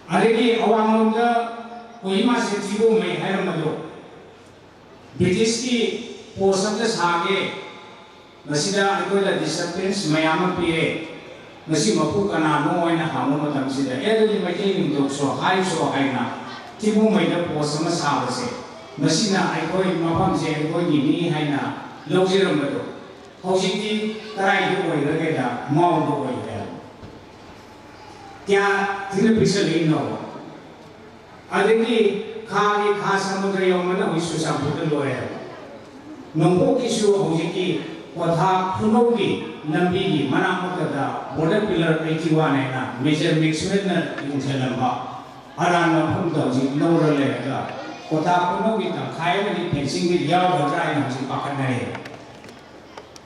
ꯑꯗꯒꯤ ꯑꯋꯥꯡꯂꯣꯝꯗ ꯀꯣꯍꯤꯃꯥꯁꯦ ꯊꯤꯒꯣꯡꯃꯩ ꯍꯥꯏꯔꯝꯕꯗꯣ, British ꯀꯤ post ꯑꯝꯇ ꯁꯥꯒꯦ, ꯃꯁꯤꯗ ꯑꯩꯈꯣꯏꯗ disturbance ꯃꯌꯥꯝ ꯑꯃ ꯄꯤꯔꯦ, ꯃꯁꯤ ꯃꯄꯨ ꯀꯅꯥꯅꯣ ꯍꯥꯏꯅ ꯍꯪꯕ ꯃꯇꯝꯁꯤꯗ, "ꯑꯦ, ꯑꯗꯨꯗꯤ ꯃꯩꯇꯩ ꯅꯤꯡꯊꯧꯁꯨ ꯍꯥꯏꯁꯨ" ꯍꯥꯏꯅ ꯊꯤꯒꯣꯡꯃꯩꯗ post ꯑꯃ ꯁꯥꯕꯁꯦ, ꯃꯁꯤꯅ ꯑꯩꯈꯣꯏ ꯃꯐꯝꯁꯦ ꯑꯩꯈꯣꯏꯒꯤꯅꯤ ꯍꯥꯏꯅ ꯂꯧꯖꯔꯝꯕꯗꯣ ꯍꯧꯖꯤꯛꯇꯤ ꯀꯗꯥꯏꯗ ꯑꯣꯏꯈ꯭ꯔꯒꯦꯗ ꯃꯥꯎꯗ ꯑꯣꯏꯈ꯭ꯔꯦ꯫ ꯀꯌꯥ ꯊꯤꯅ ꯄꯤꯛꯁꯜꯂꯛꯏꯅꯣ? ꯑꯗꯒꯤ ꯈꯥꯒꯤ ꯈꯥ ꯁꯃꯨꯗ꯭ꯔ ꯌꯧꯅꯅ ꯍꯧꯖꯤꯛ ꯆꯨꯔꯆꯥꯟꯄꯨꯔꯗ ꯂꯣꯏꯔꯦ꯫ ꯅꯣꯡꯄꯣꯛꯀꯤꯁꯨ ꯍꯧꯖꯤꯛꯀꯤ ꯀ꯭ꯋꯥꯊꯥ ꯈꯨꯅꯧꯒꯤ ꯂꯝꯕꯤꯒꯤ ꯃꯅꯥꯛ ꯃꯛꯇꯗ border pillar eighty one ꯍꯥꯏꯅ Major Maxwell ꯅ ꯌꯨꯡꯁꯤꯜꯂꯝꯕ ꯑꯔꯥꯟꯕ ꯃꯐꯝꯗ ꯍꯧꯖꯤꯛ ꯂꯧꯔ ꯂꯩꯔꯒ ꯀ꯭ꯋꯥꯊꯥ ꯈꯨꯅꯧꯒꯤ ꯇꯪꯈꯥꯏ ꯑꯃꯗꯤ fencing ꯗ ꯌꯥꯎꯒꯗ꯭ꯔꯥ ꯍꯥꯏꯅ ꯍꯧꯖꯤꯛ ꯄꯥꯈꯠꯅꯔꯦ꯫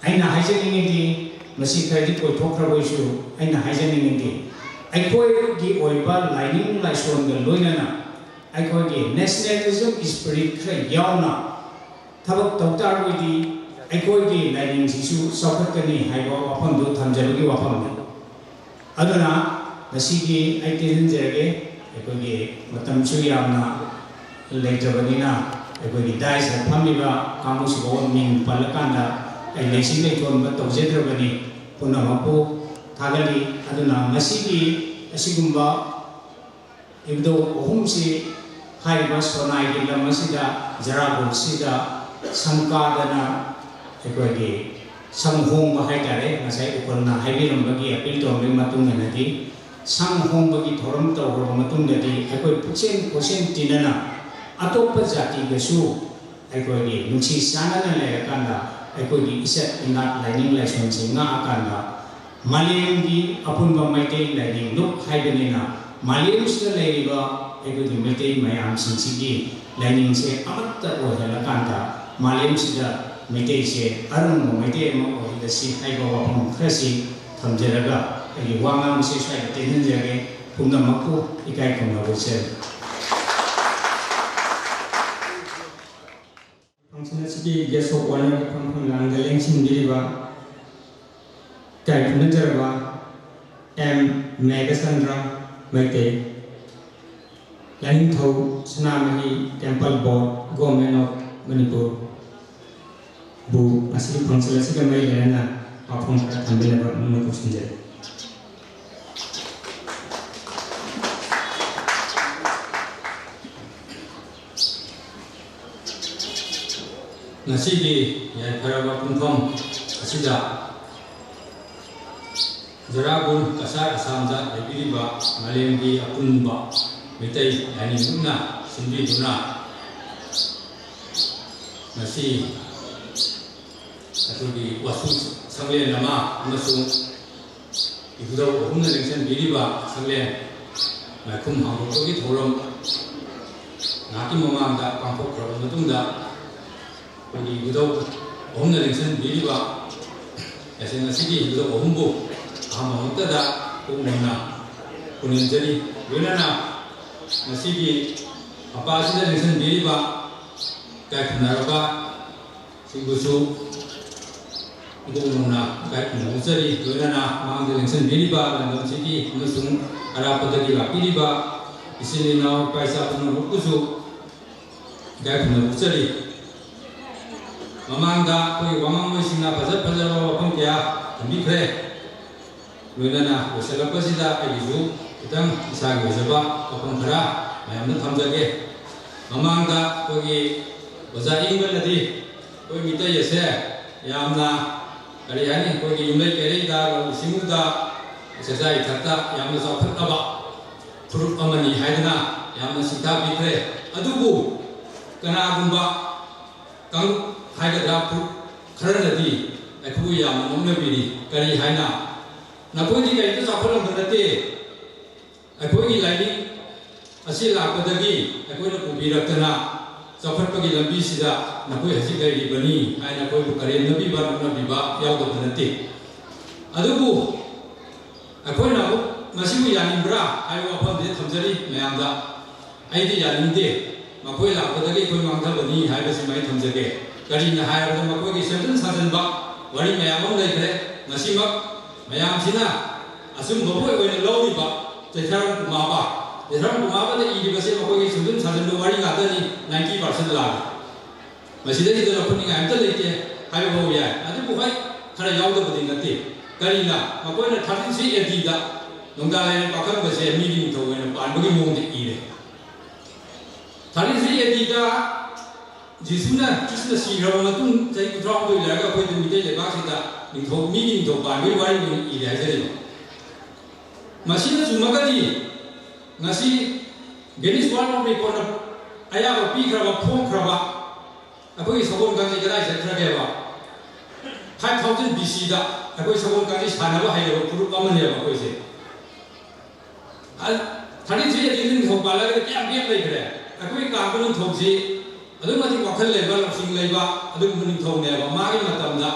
ꯑꯩꯅ ꯍꯥꯏꯖꯅꯤꯡꯉꯤꯗꯤ, ꯃꯁꯤ ꯈꯔꯗꯤ ꯀꯣꯏꯊꯣꯛꯈ꯭ꯔꯕꯁꯨ, ꯑꯩꯅ ꯍꯥꯏꯖꯅꯤꯡꯉꯤꯗꯤ, ꯑꯩꯈꯣꯏꯒꯤ ꯑꯣꯏꯕ ꯂꯥꯏꯅꯤꯡ ꯂꯥꯏꯁꯣꯟꯒ ꯂꯣꯏꯅꯅ ꯑꯩꯈꯣꯏꯒꯤ nationalism spirit ꯈꯔ ꯌꯥꯎꯅ ꯊꯕꯛ ꯇꯧ ꯇꯥꯔꯒꯗꯤ ꯑꯩꯈꯣꯏꯒꯤ ꯂꯥꯏꯅꯤꯡꯁꯤꯁꯨ ꯆꯥꯎꯈꯠꯀꯅꯤ ꯍꯥꯏꯕ ꯋꯥꯐꯝꯗꯨ ꯊꯝꯖꯕꯒꯤ ꯋꯥꯐꯝꯅꯤ꯫ ꯑꯗꯨꯅ ꯉꯁꯤꯒꯤ ꯑꯩ ꯇꯦꯟꯍꯟꯖꯔꯒꯦ꯫ ꯑꯩꯈꯣꯏꯒꯤ ꯃꯇꯝꯁꯨ ꯌꯥꯝꯅ ꯂꯩꯇ꯭ꯔꯕꯅꯤꯅ, ꯑꯩꯈꯣꯏꯒꯤ ꯗꯥꯏꯁꯇ ꯐꯝꯃꯤꯕ ꯀꯥꯡꯕꯨꯁꯤꯐꯥꯎ ꯃꯤꯡ ꯄꯜꯂꯀꯥꯟꯗ ꯑꯩ ꯂꯩꯁꯤ ꯂꯩꯊꯣꯟꯕ ꯇꯧꯖꯗ꯭ꯔꯕꯅꯤ꯫ ꯄꯨꯝꯅꯃꯛꯄꯨ ꯊꯥꯒꯠꯂꯤ꯫ ꯑꯗꯨꯅ ꯉꯁꯤꯒꯤ ꯑꯁꯤꯒꯨꯝꯕ ꯏꯕꯨꯙꯧ ꯑꯍꯨꯝꯁꯤ ꯍꯥꯏꯔꯤꯕ ꯁꯣꯅꯥꯏꯒꯤ ꯂꯝ ꯑꯁꯤꯗ, ꯖꯔꯥꯒꯨꯜꯁꯤꯗ ꯁꯪꯀꯥꯗꯅ ꯑꯩꯈꯣꯏꯒꯤ ꯁꯪ ꯍꯣꯡꯕ ꯍꯥꯏꯇꯥꯔꯦ, ꯉꯁꯥꯏ ꯎꯀꯜꯅ ꯍꯥꯏꯕꯤꯔꯝꯕꯒꯤ, ꯑꯄꯤꯜ ꯇꯣꯝꯕꯒꯤ ꯃꯇꯨꯡ ꯏꯟꯅꯗꯤ, ꯁꯪ ꯍꯣꯡꯕꯒꯤ ꯊꯧꯔꯝ ꯇꯧꯈ꯭ꯔꯕ ꯃꯇꯨꯡꯗꯗꯤ ꯑꯩꯈꯣꯏ ꯄꯨꯛꯆꯦꯟ ꯈꯣꯏꯁꯦꯟ ꯇꯤꯟꯅꯅ ꯑꯇꯣꯞꯄ ꯖꯥꯇꯤꯒꯁꯨ ꯑꯩꯈꯣꯏꯒꯤ ꯅꯨꯡꯁꯤ ꯆꯥꯟꯅꯅ ꯂꯩꯔꯀꯥꯟꯗ, ꯑꯩꯈꯣꯏꯒꯤ ꯏꯖꯠ ꯏꯅꯥꯠ ꯂꯥꯏꯅꯤꯡ ꯂꯥꯏꯁꯣꯟꯁꯤ ꯉꯥꯛꯑꯀꯥꯟꯗ, ꯃꯥꯂꯦꯝꯒꯤ ꯑꯄꯨꯟꯕ ꯃꯩꯇꯩ ꯂꯥꯏꯅꯤꯡ ꯂꯨꯞ ꯍꯥꯏꯕꯅꯤꯅ, ꯃꯥꯂꯦꯝꯁꯤꯗ ꯂꯩꯔꯤꯕ ꯑꯩꯈꯣꯏꯒꯤ ꯃꯩꯇꯩ ꯃꯌꯥꯝꯁꯤꯡꯁꯤꯒꯤ ꯂꯥꯏꯅꯤꯡꯁꯦ ꯑꯃꯠꯇ ꯑꯣꯏꯍꯜꯂꯀꯥꯟꯗ, ꯃꯥꯂꯦꯝꯁꯤꯗ ꯃꯩꯇꯩꯁꯦ ꯑꯔꯨꯝꯕ ꯃꯩꯇꯩ ꯑꯃ ꯑꯣꯏꯍꯜꯂꯁꯤ ꯍꯥꯏꯕ ꯋꯥꯐꯝ ꯈꯔꯁꯤ ꯊꯝꯖꯔꯒ, ꯑꯩꯒꯤ ꯋꯥ ꯉꯥꯡꯕꯁꯦ ꯁ꯭ꯋꯥꯏꯗ ꯇꯦꯟꯍꯟꯖꯔꯒꯦ꯫ ꯄꯨꯝꯅꯃꯛꯄꯨ ꯏꯀꯥꯏ ꯈꯨꯝꯅꯕ ꯎꯠꯆꯔꯤ꯫ Function ꯑꯁꯤꯒꯤ Guest of Honour ꯒꯤ ꯐꯝꯐꯝ ꯂꯥꯡꯗ ꯂꯦꯡꯁꯤꯟꯕꯤꯔꯤꯕ ꯏꯀꯥꯏ ꯈꯨꯝꯅꯖꯔꯕ M Meghachandra Meitei, Lainingthou Sanamahi Temple Board, Government of Manipur ꯕꯨ ꯉꯁꯤꯒꯤ function ꯑꯁꯤꯒ ꯃꯔꯤ ꯂꯩꯅꯅ ꯋꯥꯐꯝ ꯈꯔ ꯊꯝꯕꯤꯅꯕ ꯅꯣꯡꯃ ꯀꯧꯁꯤꯟꯖꯔꯤ꯫ ꯉꯁꯤꯒꯤ ꯌꯥꯏꯐꯔꯕ ꯄꯨꯡꯐꯝ ꯑꯁꯤꯗ ꯖꯔꯥꯒꯨꯜ ꯀꯁꯥꯔ ꯑꯁꯥꯝꯗ ꯂꯩꯕꯤꯔꯤꯕ ꯃꯥꯂꯦꯝꯒꯤ ꯑꯄꯨꯟꯕ ꯃꯩꯇꯩ ꯂꯥꯏꯅꯤꯡ ꯂꯨꯞꯅ ꯁꯤꯟꯕꯤꯗꯨꯅ, ꯉꯁꯤ ꯑꯩꯈꯣꯏꯒꯤ ꯋꯥꯁꯨ ꯁꯪꯂꯦꯟ ꯑꯃ ꯑꯃꯁꯨꯡ ꯏꯕꯨꯙꯧ ꯑꯍꯨꯝꯅ ꯂꯦꯡꯁꯤꯟꯕꯤꯔꯤꯕ ꯁꯪꯂꯦꯟ ꯃꯥꯏꯈꯨꯝ ꯍꯥꯡꯗꯣꯛꯄꯒꯤ ꯊꯧꯔꯝ ꯉꯥꯏꯍꯥꯛꯀꯤ ꯃꯃꯥꯡꯗ ꯄꯥꯡꯊꯣꯛꯈ꯭ꯔꯕ ꯃꯇꯨꯡꯗ, ꯑꯩꯈꯣꯏꯒꯤ ꯏꯕꯨꯙꯧ ꯑꯍꯨꯝꯅ ꯂꯦꯡꯁꯤꯟꯕꯤꯔꯤꯕ ꯂꯥꯏꯁꯪ ꯑꯁꯤꯒꯤ ꯏꯕꯨꯙꯧ ꯑꯍꯨꯝꯕꯨ ꯑꯍꯥꯟꯕꯃꯛꯇꯗ ꯄꯨꯛꯅꯤꯡꯅ ꯄꯨꯅꯤꯡꯖꯔꯤ꯫ ꯂꯣꯏꯅꯅ ꯉꯁꯤꯒꯤ ꯃꯄꯥ ꯑꯁꯤꯗ ꯂꯦꯡꯁꯤꯟꯕꯤꯔꯤꯕ ꯏꯀꯥꯏꯈꯨꯝꯅꯔꯕ ꯁꯤꯡꯕꯨꯁꯨ ꯏꯕꯨꯡꯉꯣꯅ ꯏꯀꯥꯏ ꯈꯨꯝꯅꯖꯔꯤ꯫ ꯂꯣꯏꯅꯅ ꯃꯥꯡꯗ ꯂꯦꯡꯁꯤꯟꯕꯤꯔꯤꯕ ꯂꯝꯗꯝꯁꯤꯒꯤ ꯑꯃꯁꯨꯡ ꯑꯔꯥꯞꯄꯗꯒꯤ ꯂꯥꯛꯄꯤꯔꯤꯕ ꯏꯆꯤꯟ ꯏꯅꯥꯎ ꯏꯄꯥ ꯏꯆꯥ ꯄꯨꯝꯅꯃꯛꯄꯨꯁꯨ ꯏꯀꯥꯏ ꯈꯨꯝꯅꯕ ꯎꯠꯆꯔꯤ꯫ ꯃꯃꯥꯡꯗ ꯑꯩꯈꯣꯏꯒꯤ ꯋꯥꯉꯥꯡꯂꯣꯏꯁꯤꯡꯅ ꯐꯖ ꯐꯖꯔꯕ ꯋꯥꯐꯝ ꯀꯌꯥ ꯊꯝꯕꯤꯈ꯭ꯔꯦ꯫ ꯂꯣꯏꯅꯅ ꯂꯣꯏꯁꯤꯜꯂꯛꯄꯁꯤꯗ ꯑꯩꯒꯤꯁꯨ ꯈꯤꯇꯪ ꯏꯁꯥꯒꯤ ꯑꯣꯏꯖꯕ ꯋꯥꯐꯝ ꯈꯔ ꯃꯌꯥꯝꯗ ꯊꯝꯖꯒꯦ꯫ ꯃꯃꯥꯡꯗ ꯑꯩꯈꯣꯏꯒꯤ ꯑꯣꯖꯥ ꯏꯪꯕꯅꯗꯤ ꯑꯩꯈꯣꯏ ꯃꯤꯇꯩ ꯑꯁꯦ ꯌꯥꯝꯅ, ꯀꯔꯤ ꯍꯥꯏꯅꯤ, ꯑꯩꯈꯣꯏꯒꯤ ꯌꯨꯝꯂꯩ ꯀꯩꯔꯩꯗ, ꯂꯧꯎ ꯁꯤꯡꯎꯗ, ꯆꯥꯛꯆꯥ ꯏꯊꯛꯇ ꯌꯥꯝꯅ ꯆꯥꯎꯈꯠꯂꯕ ꯐꯨꯔꯨꯞ ꯑꯃꯅꯤ ꯍꯥꯏꯗꯅ ꯌꯥꯝꯅ ꯁꯤꯡꯊꯥꯕꯤꯈ꯭ꯔꯦ꯫ ꯑꯗꯨꯕꯨ ꯀꯅꯥꯒꯨꯝꯕ ꯀꯥꯡꯂꯨꯞ ꯍꯥꯏꯒꯗ꯭ꯔꯥ, ꯐꯨꯔꯨꯞ ꯈꯔꯅꯗꯤ ꯑꯩꯈꯣꯏꯕꯨ ꯌꯥꯝꯅ ꯅꯣꯛꯅꯕꯤꯔꯤ꯫ ꯀꯔꯤ ꯍꯥꯏꯅ? "ꯅꯈꯣꯏꯗꯤ ꯀꯔꯤꯝꯇ ꯆꯥꯎꯈꯠꯂꯝꯕ ꯅꯠꯇꯦ, ꯑꯩꯈꯣꯏꯒꯤ ꯂꯥꯏꯅꯤꯡ ꯑꯁꯤ ꯂꯥꯛꯄꯗꯒꯤ ꯑꯩꯈꯣꯏꯅ ꯄꯨꯕꯤꯔꯛꯇꯅ ꯆꯥꯎꯈꯠꯄꯒꯤ ꯂꯝꯕꯤꯁꯤꯗ ꯅꯈꯣꯏ ꯍꯧꯖꯤꯛ ꯂꯩꯔꯤꯕꯅꯤ" ꯍꯥꯏꯅ ꯑꯩꯈꯣꯏꯕꯨ ꯀꯔꯦꯝꯅꯕꯤꯕ, ꯅꯣꯛꯅꯕꯤꯕ ꯌꯥꯎꯗꯕ ꯅꯠꯇꯦ꯫ ꯑꯗꯨꯕꯨ ꯑꯩꯈꯣꯏꯅ ꯑꯃꯨꯛ ꯃꯁꯤꯕꯨ ꯌꯥꯅꯤꯡꯕ꯭ꯔꯥ ꯍꯥꯏꯕ ꯋꯥꯐꯝꯁꯦ ꯊꯝꯖꯔꯤ ꯃꯌꯥꯝꯗ꯫ ꯑꯩꯗꯤ ꯌꯥꯅꯤꯡꯗꯦ, ꯃꯈꯣꯏ ꯂꯥꯛꯄꯗꯒꯤ ꯑꯩꯈꯣꯏ ꯃꯥꯡꯊꯕꯅꯤ ꯍꯥꯏꯕꯁꯤꯃ ꯑꯩ ꯊꯝꯖꯒꯦ꯫ ꯀꯔꯤꯅ ꯍꯥꯏꯔꯕꯗ ꯃꯈꯣꯏꯒꯤ ꯁꯦꯝꯖꯤꯟ ꯁꯥꯖꯤꯟꯕ ꯋꯥꯔꯤ ꯃꯌꯥꯝ ꯑꯃ ꯂꯩꯈ꯭ꯔꯦ꯫ ꯉꯁꯤꯃꯛ ꯃꯌꯥꯝꯁꯤꯅ ꯑꯆꯨꯝꯕ ꯄꯣꯠ ꯑꯣꯏꯅ ꯂꯧꯔꯤꯕ ꯆꯩꯊꯥꯔꯣꯜ ꯀꯨꯃꯥꯕ, ꯆꯩꯊꯥꯔꯣꯜ ꯀꯨꯃꯥꯕꯗ ꯏꯔꯤꯕꯁꯦ ꯃꯈꯣꯏꯒꯤ ꯁꯦꯝꯖꯤꯟ ꯁꯥꯖꯤꯟꯕ ꯋꯥꯔꯤ ꯉꯥꯛꯇꯅꯤ, ꯅꯥꯏꯟꯇꯤ ꯄꯥꯔꯁꯦꯟ ꯂꯥꯜꯂꯤ꯫ ꯃꯁꯤꯗꯒꯤꯗ ꯂꯧꯈꯠꯅꯤꯡꯉꯥꯏ ꯑꯝꯇ ꯂꯩꯇꯦ ꯍꯥꯏꯕ ꯐꯥꯎ ꯌꯥꯏ꯫ ꯑꯗꯨꯕꯨ ꯍꯣꯏ, ꯈꯔ ꯌꯥꯎꯗꯕꯗꯤ ꯅꯠꯇꯦ꯫ ꯀꯔꯤꯅ? ꯃꯈꯣꯏꯅ ꯊꯥꯔꯇꯤ ꯊ꯭ꯔꯤ ꯑꯦ ꯗꯤꯗ ꯅꯣꯡꯗꯥ ꯂꯥꯏꯔꯦꯟ ꯄꯥꯈꯪꯕꯁꯦ ꯃꯤꯒꯤ ꯅꯤꯡꯊꯧ ꯑꯣꯏꯅ ꯄꯥꯟꯕꯒꯤ ꯃꯑꯣꯡꯗ ꯏꯔꯦ꯫ ꯊꯥꯔꯇꯤ ꯊ꯭ꯔꯤ ꯑꯦ ꯗꯤꯗ ꯖꯤꯁꯨꯅ, ꯀ꯭ꯔꯤꯁꯅ ꯁꯤꯈ꯭ꯔꯕ ꯃꯇꯨꯡ ꯆꯍꯤ ꯀꯨꯟꯊ꯭ꯔꯥ ꯍꯨꯝꯗꯣꯏ ꯂꯩꯔꯒ ꯑꯩꯈꯣꯏꯗ ꯃꯤꯇꯩ ꯂꯩꯕꯥꯛꯁꯤꯗ ꯅꯤꯡꯊꯧ, ꯃꯤꯒꯤ ꯅꯤꯡꯊꯧ ꯄꯥꯟꯕꯒꯤ ꯋꯥꯔꯤ ꯑꯣꯏꯅ ꯏꯔꯦ ꯍꯥꯏꯖꯔꯤꯕ꯫ ꯃꯁꯤꯅ ꯆꯨꯝꯃꯒꯗꯤ ꯉꯁꯤ Guinness World of Recordꯅ ꯑꯌꯥꯕ ꯄꯤꯈ꯭ꯔꯕ, ꯐꯣꯡꯈ꯭ꯔꯕ ꯑꯩꯈꯣꯏꯒꯤ ꯁꯒꯣꯜ ꯀꯥꯡꯖꯩ ꯀꯗꯥꯏ ꯆꯠꯈ꯭ꯔꯒꯦꯕ? ꯐꯥꯏꯚ ꯊꯥꯎꯖꯟ ꯕꯤ ꯁꯤꯗ ꯑꯩꯈꯣꯏ ꯁꯒꯣꯜ ꯀꯥꯡꯖꯩ ꯁꯥꯟꯅꯕ ꯍꯩꯔꯕ ꯐꯨꯔꯨꯞ ꯑꯃꯅꯦꯕ ꯑꯩꯈꯣꯏꯁꯦ꯫ ꯊꯥꯔꯇꯤ ꯊ꯭ꯔꯤ ꯑꯦ ꯗꯤꯗ ꯅꯤꯡꯊꯧ ꯄꯥꯜꯂꯒꯗꯤ ꯀꯌꯥꯝ gap ꯂꯩꯈ꯭ꯔꯦ? ꯑꯩꯈꯣꯏꯒꯤ ꯀꯥꯡꯕ ꯅꯤꯡꯊꯧꯁꯤ ꯑꯗꯨꯛ ꯃꯇꯤꯛ ꯋꯥꯈꯜ ꯂꯩꯕ, ꯂꯧꯁꯤꯡ ꯂꯩꯕ ꯑꯗꯨꯒꯨꯝꯕ ꯅꯤꯡꯊꯧꯅꯦꯕ꯫ ꯃꯥꯒꯤ ꯃꯇꯝꯗ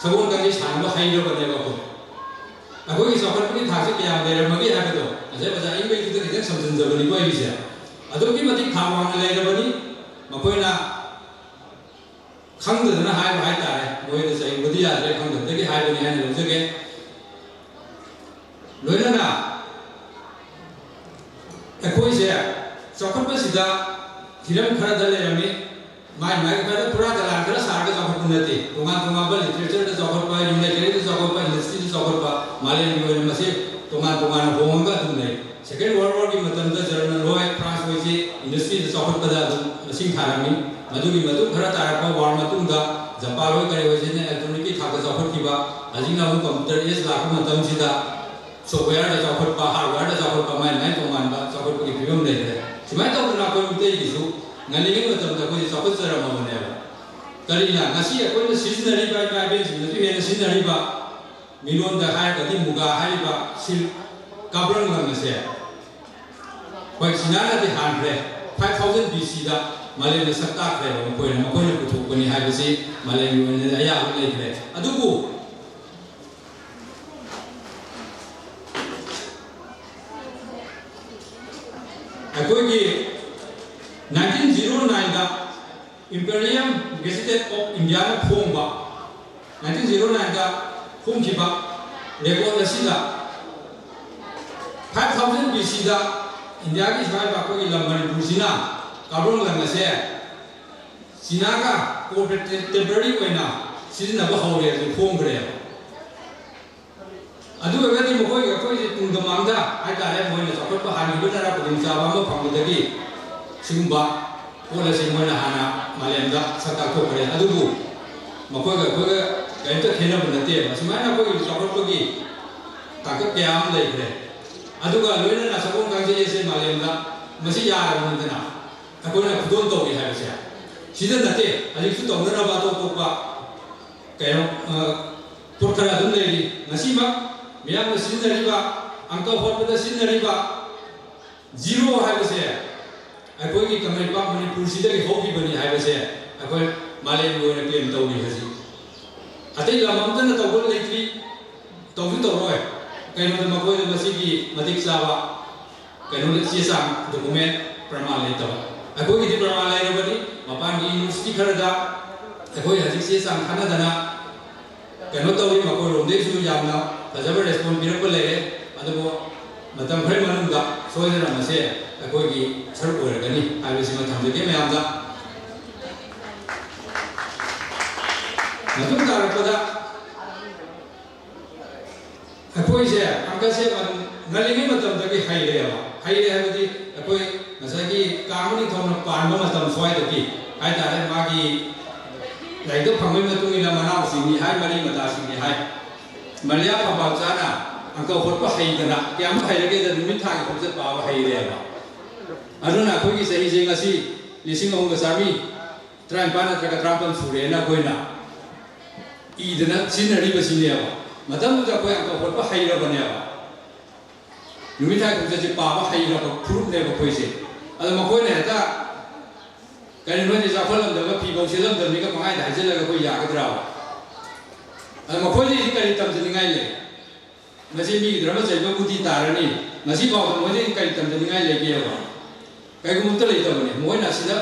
ꯁꯒꯣꯜ ꯀꯥꯡꯖꯩ ꯁꯥꯟꯅꯕ ꯍꯩꯔꯕꯅꯦꯕ ꯑꯩꯈꯣꯏ꯫ ꯑꯩꯈꯣꯏꯒꯤ ꯆꯥꯎꯈꯠꯄꯒꯤ ꯊꯥꯛꯁꯤ ꯀꯌꯥꯝ ꯂꯩꯔꯝꯃꯒꯦ ꯍꯥꯏꯕꯗꯣ ꯉꯁꯥꯏ ꯑꯣꯖꯥ ꯏꯪꯕꯩꯗꯨꯗ ꯈꯤꯇꯪ ꯁꯝꯖꯤꯟꯖꯕꯅꯤꯀꯣ ꯑꯩꯒꯤꯁꯦ꯫ ꯑꯗꯨꯛꯀꯤ ꯃꯇꯤꯛ ꯊꯥꯛ ꯋꯥꯡꯅ ꯂꯩꯔꯕꯅꯤ꯫ ꯃꯈꯣꯏꯅ ꯈꯪꯗꯗꯅ ꯍꯥꯏꯕ ꯍꯥꯏꯇꯥꯔꯦ, ꯃꯣꯏꯗ ꯆꯩꯕꯗꯤ ꯌꯥꯗ꯭ꯔꯦ, ꯈꯪꯗꯕꯗꯒꯤ ꯍꯥꯏꯕꯅꯤ ꯍꯥꯏꯅ ꯂꯧꯖꯒꯦ꯫ ꯂꯣꯏꯅꯅ ꯑꯩꯈꯣꯏꯁꯦ ꯆꯥꯎꯈꯠꯄꯁꯤꯗ ꯍꯤꯔꯝ ꯈꯔꯗ ꯂꯩꯔꯝꯃꯤ꯫ ꯃꯥꯏ ꯃꯥꯏ ꯈꯔꯗ ꯄꯨꯔꯥ ꯗꯂꯥꯟ ꯈꯔ ꯁꯥꯔꯒ ꯆꯥꯎꯈꯠꯄ ꯅꯠꯇꯦ꯫ ꯇꯣꯉꯥꯟ ꯇꯣꯉꯥꯟꯕ literature ꯗ ꯆꯥꯎꯈꯠꯄ, humanitarian ꯗ ꯆꯥꯎꯈꯠꯄ, industry ꯗ ꯆꯥꯎꯈꯠꯄ, ꯃꯥꯂꯦꯝꯒꯤ ꯑꯣꯏꯅ ꯃꯁꯤ ꯇꯣꯉꯥꯟ ꯇꯣꯉꯥꯟꯅ ꯍꯣꯡꯉꯒ ꯑꯗꯨꯝ ꯂꯩ꯫ Second World War ꯒꯤ ꯃꯇꯝꯗ German ꯍꯣꯏ, France ꯍꯣꯏꯁꯤ industry ꯗ ꯆꯥꯎꯈꯠꯄꯗ ꯑꯗꯨꯝ ꯃꯁꯤꯡ ꯊꯥꯔꯝꯃꯤ꯫ ꯃꯗꯨꯒꯤ ꯃꯇꯨꯡ ꯈꯔ ꯇꯥꯔꯛꯄ war ꯃꯇꯨꯡꯗ Japan ꯍꯣꯏ ꯀꯔꯤ ꯍꯣꯏꯁꯤꯅ electronic ꯀꯤ ꯊꯥꯛꯇ ꯆꯥꯎꯈꯠꯈꯤꯕ, ꯍꯧꯖꯤꯛꯅ ꯑꯃꯨꯛ computer age ꯂꯥꯛꯄ ꯃꯇꯝꯁꯤꯗ software ꯗ ꯆꯥꯎꯈꯠꯄ, hardware ꯗ ꯆꯥꯎꯈꯠꯄ, ꯃꯥꯏ ꯃꯥꯏ ꯇꯣꯉꯥꯟꯕ ꯆꯥꯎꯈꯠꯄꯒꯤ ꯐꯤꯕꯝ ꯂꯩꯈ꯭ꯔꯦ꯫ ꯁꯨꯃꯥꯏꯅ ꯇꯧꯗꯅ ꯑꯩꯈꯣꯏ ꯃꯤꯇꯩꯒꯤꯁꯨ ꯉꯜꯂꯤꯉꯩ ꯃꯇꯝꯗ ꯑꯩꯈꯣꯏꯁꯦ ꯆꯥꯎꯈꯠꯆꯔꯝꯃꯕꯅꯦꯕ꯫ ꯀꯔꯤꯅ ꯉꯁꯤ ꯑꯩꯈꯣꯏꯅ ꯁꯤꯖꯤꯟꯅꯔꯤꯕ, ꯏꯃꯥ ꯏꯕꯦꯟꯁꯤꯡꯅꯁꯨ ꯍꯦꯟꯅ ꯁꯤꯖꯤꯟꯅꯔꯤꯕ, ꯃꯤꯔꯣꯟꯗ ꯍꯥꯏꯔꯒꯗꯤ ꯃꯨꯒꯥ ꯍꯥꯏꯔꯤꯕ silk ꯀꯥꯕ꯭ꯔꯪ ꯂꯪ ꯑꯁꯦ ꯍꯣꯏ, ꯆꯤꯅꯥꯅꯗꯤ ꯍꯥꯟꯈ꯭ꯔꯦ꯫ Five thousand B C ꯗ ꯃꯥꯂꯦꯝꯗ ꯁꯛ ꯇꯥꯛꯈ꯭ꯔꯦꯕ ꯃꯈꯣꯏꯅ, ꯃꯈꯣꯏꯅ ꯄꯨꯊꯣꯛꯄꯅꯤ ꯍꯥꯏꯕꯁꯤ ꯃꯥꯂꯦꯝꯒꯤ ꯑꯣꯏꯅ ꯑꯌꯥꯕ ꯂꯩꯈ꯭ꯔꯦ꯫ ꯑꯗꯨꯕꯨ ꯑꯩꯈꯣꯏꯒꯤ nineteen zero nine the Imperium Gazette of India ꯅ ꯐꯣꯡꯕ, nineteen zero nine ꯗ ꯐꯣꯡꯈꯤꯕ record ꯑꯁꯤꯗ five thousand B C ꯗ ꯏꯟꯗꯤꯌꯥꯒꯤ ꯁ꯭ꯋꯥꯏꯗ ꯑꯩꯈꯣꯏꯒꯤ ꯂꯝ ꯃꯅꯤꯄꯨꯔꯁꯤꯅ ꯀꯥꯕ꯭ꯔꯪ ꯂꯪ ꯑꯁꯦ ꯆꯤꯅꯥꯒ ꯀꯣꯔꯄꯣꯔꯦꯠ ꯇꯦꯝꯄꯔꯔꯤ ꯑꯣꯏꯅ ꯁꯤꯖꯤꯟꯅꯕ ꯍꯧꯔꯦ ꯑꯗꯨ ꯐꯣꯡꯈ꯭ꯔꯦꯕ꯫ ꯑꯗꯨ ꯑꯣꯏꯔꯒꯗꯤ ꯃꯈꯣꯏꯒ ꯑꯩꯈꯣꯏꯁꯦ ꯇꯨꯡꯗ ꯃꯥꯡꯗ ꯍꯥꯏꯇꯥꯔꯦ, ꯃꯣꯏꯅ ꯆꯥꯎꯈꯠꯄ ꯍꯥꯟꯈꯤꯕꯅꯔ ꯈꯨꯗꯣꯡꯆꯥꯕ ꯑꯃ ꯐꯪꯕꯗꯒꯤ ꯁꯤꯒꯨꯝꯕ ꯄꯣꯠ ꯑꯁꯤ ꯃꯣꯏꯅ ꯍꯥꯟꯅ ꯃꯥꯂꯦꯝꯗ ꯁꯛ ꯇꯥꯛꯊꯣꯛꯈ꯭ꯔꯦ꯫ ꯑꯗꯨꯕꯨ ꯃꯈꯣꯏꯒ ꯑꯩꯈꯣꯏꯒ ꯀꯔꯤꯝꯇ ꯈꯦꯠꯅꯕ ꯅꯠꯇꯦꯕ꯫ ꯑꯁꯨꯃꯥꯏꯅ ꯑꯩꯈꯣꯏꯒꯤ ꯆꯥꯎꯈꯠꯄꯒꯤ ꯇꯥꯡꯀꯛ ꯀꯌꯥ ꯑꯃ ꯂꯩꯈ꯭ꯔꯦ꯫ ꯑꯗꯨꯒ ꯂꯣꯏꯅꯅ ꯁꯒꯣꯜ ꯀꯥꯡꯖꯩ ꯑꯁꯦ ꯃꯥꯂꯦꯝꯗ ꯃꯁꯤ ꯌꯥꯔꯕꯅꯤꯗꯅ ꯑꯩꯈꯣꯏꯅ ꯈꯨꯗꯣꯜ ꯇꯧꯔꯤ ꯍꯥꯏꯕꯁꯦ꯫ ꯁꯤꯗ ꯅꯠꯇꯦ, ꯍꯧꯖꯤꯛꯁꯨ ꯇꯧꯅꯅꯕ ꯑꯇꯣꯞ ꯑꯇꯣꯞꯄ ꯀꯩꯅꯣ, ꯑ, ꯄꯣꯠ ꯈꯔ ꯑꯗꯨꯝ ꯂꯩꯔꯤ꯫ ꯉꯁꯤꯃꯛ ꯃꯤꯌꯥꯝꯅ ꯁꯤꯖꯤꯟꯅꯔꯤꯕ, ꯑꯪꯀ ꯍꯣꯠꯄꯗ ꯁꯤꯖꯤꯟꯅꯔꯤꯕ zero ꯍꯥꯏꯕꯁꯦ ꯑꯩꯈꯣꯏꯒꯤ ꯀꯪꯂꯩꯄꯥꯛ ꯃꯅꯤꯄꯨꯔꯁꯤꯗꯒꯤ ꯍꯧꯈꯤꯕꯅꯤ ꯍꯥꯏꯕꯁꯦ ꯑꯩꯈꯣꯏ ꯃꯥꯂꯦꯝꯒꯤ ꯑꯣꯏꯅ claim ꯇꯧꯔꯤ ꯍꯧꯖꯤꯛ꯫ ꯑꯇꯩ ꯂꯝ ꯑꯃꯠꯇꯅ ꯇꯧꯕ ꯂꯩꯇ꯭ꯔꯤ, ꯇꯧꯁꯨ ꯇꯧꯔꯣꯏ꯫ ꯀꯩꯅꯣꯗ ꯃꯈꯣꯏꯗ ꯃꯁꯤꯒꯤ ꯃꯇꯤꯛ ꯆꯥꯕ ꯀꯩꯅꯣꯗ ꯆꯦ ꯆꯥꯡ, document, ꯄ꯭ꯔꯃꯥꯟ ꯂꯩꯇꯕ꯫ ꯑꯩꯈꯣꯏꯒꯤꯗꯤ ꯄ꯭ꯔꯃꯥꯟ ꯂꯩꯔꯕꯗꯤ ꯃꯄꯥꯟꯒꯤ university ꯈꯔꯗ ꯑꯩꯈꯣꯏ ꯍꯧꯖꯤꯛ ꯆꯦ ꯆꯥꯡ ꯊꯥꯅꯗꯅ ꯀꯩꯅꯣ ꯇꯧꯔꯤ, ꯃꯈꯣꯏꯔꯣꯝꯗꯒꯤꯁꯨ ꯌꯥꯝꯅ ꯐꯖꯕ response ꯄꯤꯔꯛꯄ ꯂꯩꯔꯦ꯫ ꯑꯗꯨꯕꯨ ꯃꯇꯝ ꯈꯔꯒꯤ ꯃꯅꯨꯡꯗ ꯁꯣꯏꯗꯅ ꯃꯁꯦ ꯑꯩꯈꯣꯏꯒꯤ ꯁꯔꯨꯛ ꯑꯣꯏꯔꯒꯅꯤ ꯍꯥꯏꯕꯁꯤꯃ ꯊꯝꯖꯒꯦ ꯃꯌꯥꯝꯗ꯫ ꯃꯇꯨꯡ ꯇꯥꯔꯛꯄꯗ ꯑꯩꯈꯣꯏꯁꯦ ꯑꯪꯀꯁꯦ ꯉꯜꯂꯤꯉꯩ ꯃꯇꯝꯗꯒꯤ ꯍꯩꯔꯦꯕ꯫ ꯍꯩꯔꯦ ꯍꯥꯏꯕꯗꯤ ꯑꯩꯈꯣꯏ ꯉꯁꯥꯏꯒꯤ ꯀꯥꯡꯕ ꯅꯤꯡꯊꯧꯅ ꯄꯥꯟꯕ ꯃꯇꯝ ꯁ꯭ꯋꯥꯏꯗꯒꯤ ꯍꯥꯏꯇꯥꯔꯦ, ꯃꯥꯒꯤ ꯂꯥꯏꯔꯤꯛꯇ ꯐꯪꯕꯒꯤ ꯃꯇꯨꯡ ꯏꯟꯅ ꯃꯅꯥꯎꯁꯤꯡꯅꯤ ꯍꯥꯏ, ꯃꯔꯤ ꯃꯇꯥꯁꯤꯡꯅꯤ ꯍꯥꯏ, ꯃꯔꯤꯌꯥ ꯐꯝꯕꯥꯜꯆꯥꯅ ꯑꯪꯀ ꯍꯣꯠꯄ ꯍꯩꯗꯅ ꯀꯌꯥꯝ ꯍꯩꯔꯒꯦꯗ ꯅꯨꯃꯤꯠ ꯊꯥꯒꯤ ꯈꯣꯡꯆꯠ ꯄꯥꯕ ꯍꯩꯔꯦꯕ꯫ ꯑꯗꯨꯅ ꯑꯩꯈꯣꯏꯒꯤ ꯆꯍꯤꯁꯦ ꯉꯁꯤ ꯂꯤꯁꯤꯡ ꯑꯍꯨꯝꯒ ꯆꯥꯃꯔꯤ ꯇꯔꯥꯅꯤꯄꯥꯜ ꯅꯠꯇ꯭ꯔꯒ ꯇꯔꯥꯃꯥꯄꯜ ꯁꯨꯔꯦꯅ ꯑꯩꯈꯣꯏꯅ ꯏꯗꯅ ꯁꯤꯖꯤꯟꯅꯔꯤꯕꯁꯤꯅꯦꯕ꯫ ꯃꯇꯝꯗꯨꯗ ꯑꯩꯈꯣꯏ ꯑꯪꯀ ꯍꯣꯠꯄ ꯍꯩꯔꯕꯅꯦꯕ꯫ ꯅꯨꯃꯤꯠ ꯊꯥꯒꯤ ꯈꯣꯡꯆꯠꯁꯦ ꯄꯥꯕ ꯍꯩꯔꯕ ꯐꯨꯔꯨꯞꯅꯦꯕ ꯑꯩꯈꯣꯏꯁꯦ꯫ ꯑꯗꯣ ꯃꯈꯣꯏꯅ ꯍꯦꯛꯇ ꯀꯔꯤꯅꯣꯗꯤ ꯆꯥꯎꯈꯠꯂꯝꯗꯕ, ꯐꯤꯐꯧ ꯁꯦꯠꯂꯝꯗꯕꯅꯤꯒ ꯄꯪꯍꯥꯏꯗ ꯍꯥꯏꯖꯤꯜꯂꯒ ꯑꯩꯈꯣꯏ ꯌꯥꯒꯗ꯭ꯔꯥꯕ? ꯑꯗꯣ ꯃꯈꯣꯏꯗꯒꯤꯗꯤ ꯀꯔꯤ ꯇꯝꯖꯅꯤꯡꯉꯥꯏ ꯂꯩ? ꯃꯁꯤ ꯃꯤꯒꯤ ꯙꯔꯃ ꯆꯩꯕꯕꯨꯗꯤ ꯇꯥꯔꯅꯤ꯫ ꯉꯁꯤ ꯐꯥꯎꯗ ꯃꯣꯏꯗꯒꯤ ꯀꯔꯤ ꯇꯝꯖꯅꯤꯡꯉꯥꯏ ꯂꯩꯒꯦꯕ? ꯀꯩꯒꯨꯝꯕ ꯑꯝꯇ ꯂꯩꯇꯕꯅꯦ꯫ ꯃꯈꯣꯏꯅ ꯑꯁꯤꯗ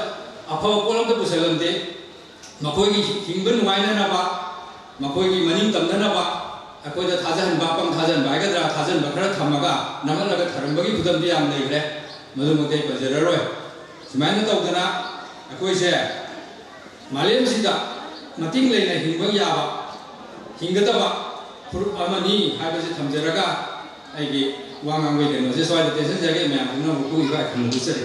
ꯑꯐꯕ ꯄꯣꯠ ꯑꯝꯇ ꯄꯨꯁꯜꯂꯝꯗꯦ꯫ ꯃꯈꯣꯏꯒꯤ ꯍꯤꯡꯕ ꯅꯨꯡꯉꯥꯏꯅꯅꯕ, ꯃꯈꯣꯏꯒꯤ ꯃꯅꯤꯡ ꯇꯝꯅꯅꯕ ꯑꯩꯈꯣꯏꯗ ꯊꯥꯖꯍꯟꯕ, ꯑꯄꯪ ꯊꯥꯖꯍꯟꯕ ꯍꯥꯏꯒꯗ꯭ꯔꯥ, ꯊꯥꯖꯍꯟꯕ ꯈꯔ ꯊꯝꯃꯒ ꯅꯝꯍꯜꯂꯒ ꯊꯔꯝꯕꯒꯤ ꯈꯨꯗꯝꯗꯤ ꯌꯥꯝ ꯂꯩꯈ꯭ꯔꯦ꯫ ꯃꯗꯨꯃꯛꯇꯤ ꯑꯩ ꯄꯟꯖꯔꯔꯣꯏ꯫ ꯁꯨꯃꯥꯏꯅ ꯇꯧꯗꯅ ꯑꯩꯈꯣꯏꯁꯦ ꯃꯥꯂꯦꯝꯁꯤꯗ ꯃꯇꯤꯡ ꯂꯩꯅ ꯍꯤꯡꯕ ꯌꯥꯕ, ꯍꯤꯡꯒꯗꯕ ꯐꯨꯔꯨꯞ ꯑꯃꯅꯤ ꯍꯥꯏꯕꯁꯤ ꯊꯝꯖꯔꯒ ꯑꯩꯒꯤ ꯋꯥ ꯉꯥꯡꯕꯒꯤ ꯀꯩꯅꯣꯁꯦ ꯁ꯭ꯋꯥꯏꯗ ꯇꯦꯟꯁꯤꯟꯖꯒꯦ꯫ ꯃꯌꯥꯝ ꯄꯨꯝꯅꯃꯛ ꯄꯨꯛꯅꯤꯡ ꯏꯀꯥꯏ ꯈꯨꯝꯅꯕ ꯎꯠꯆꯔꯤ꯫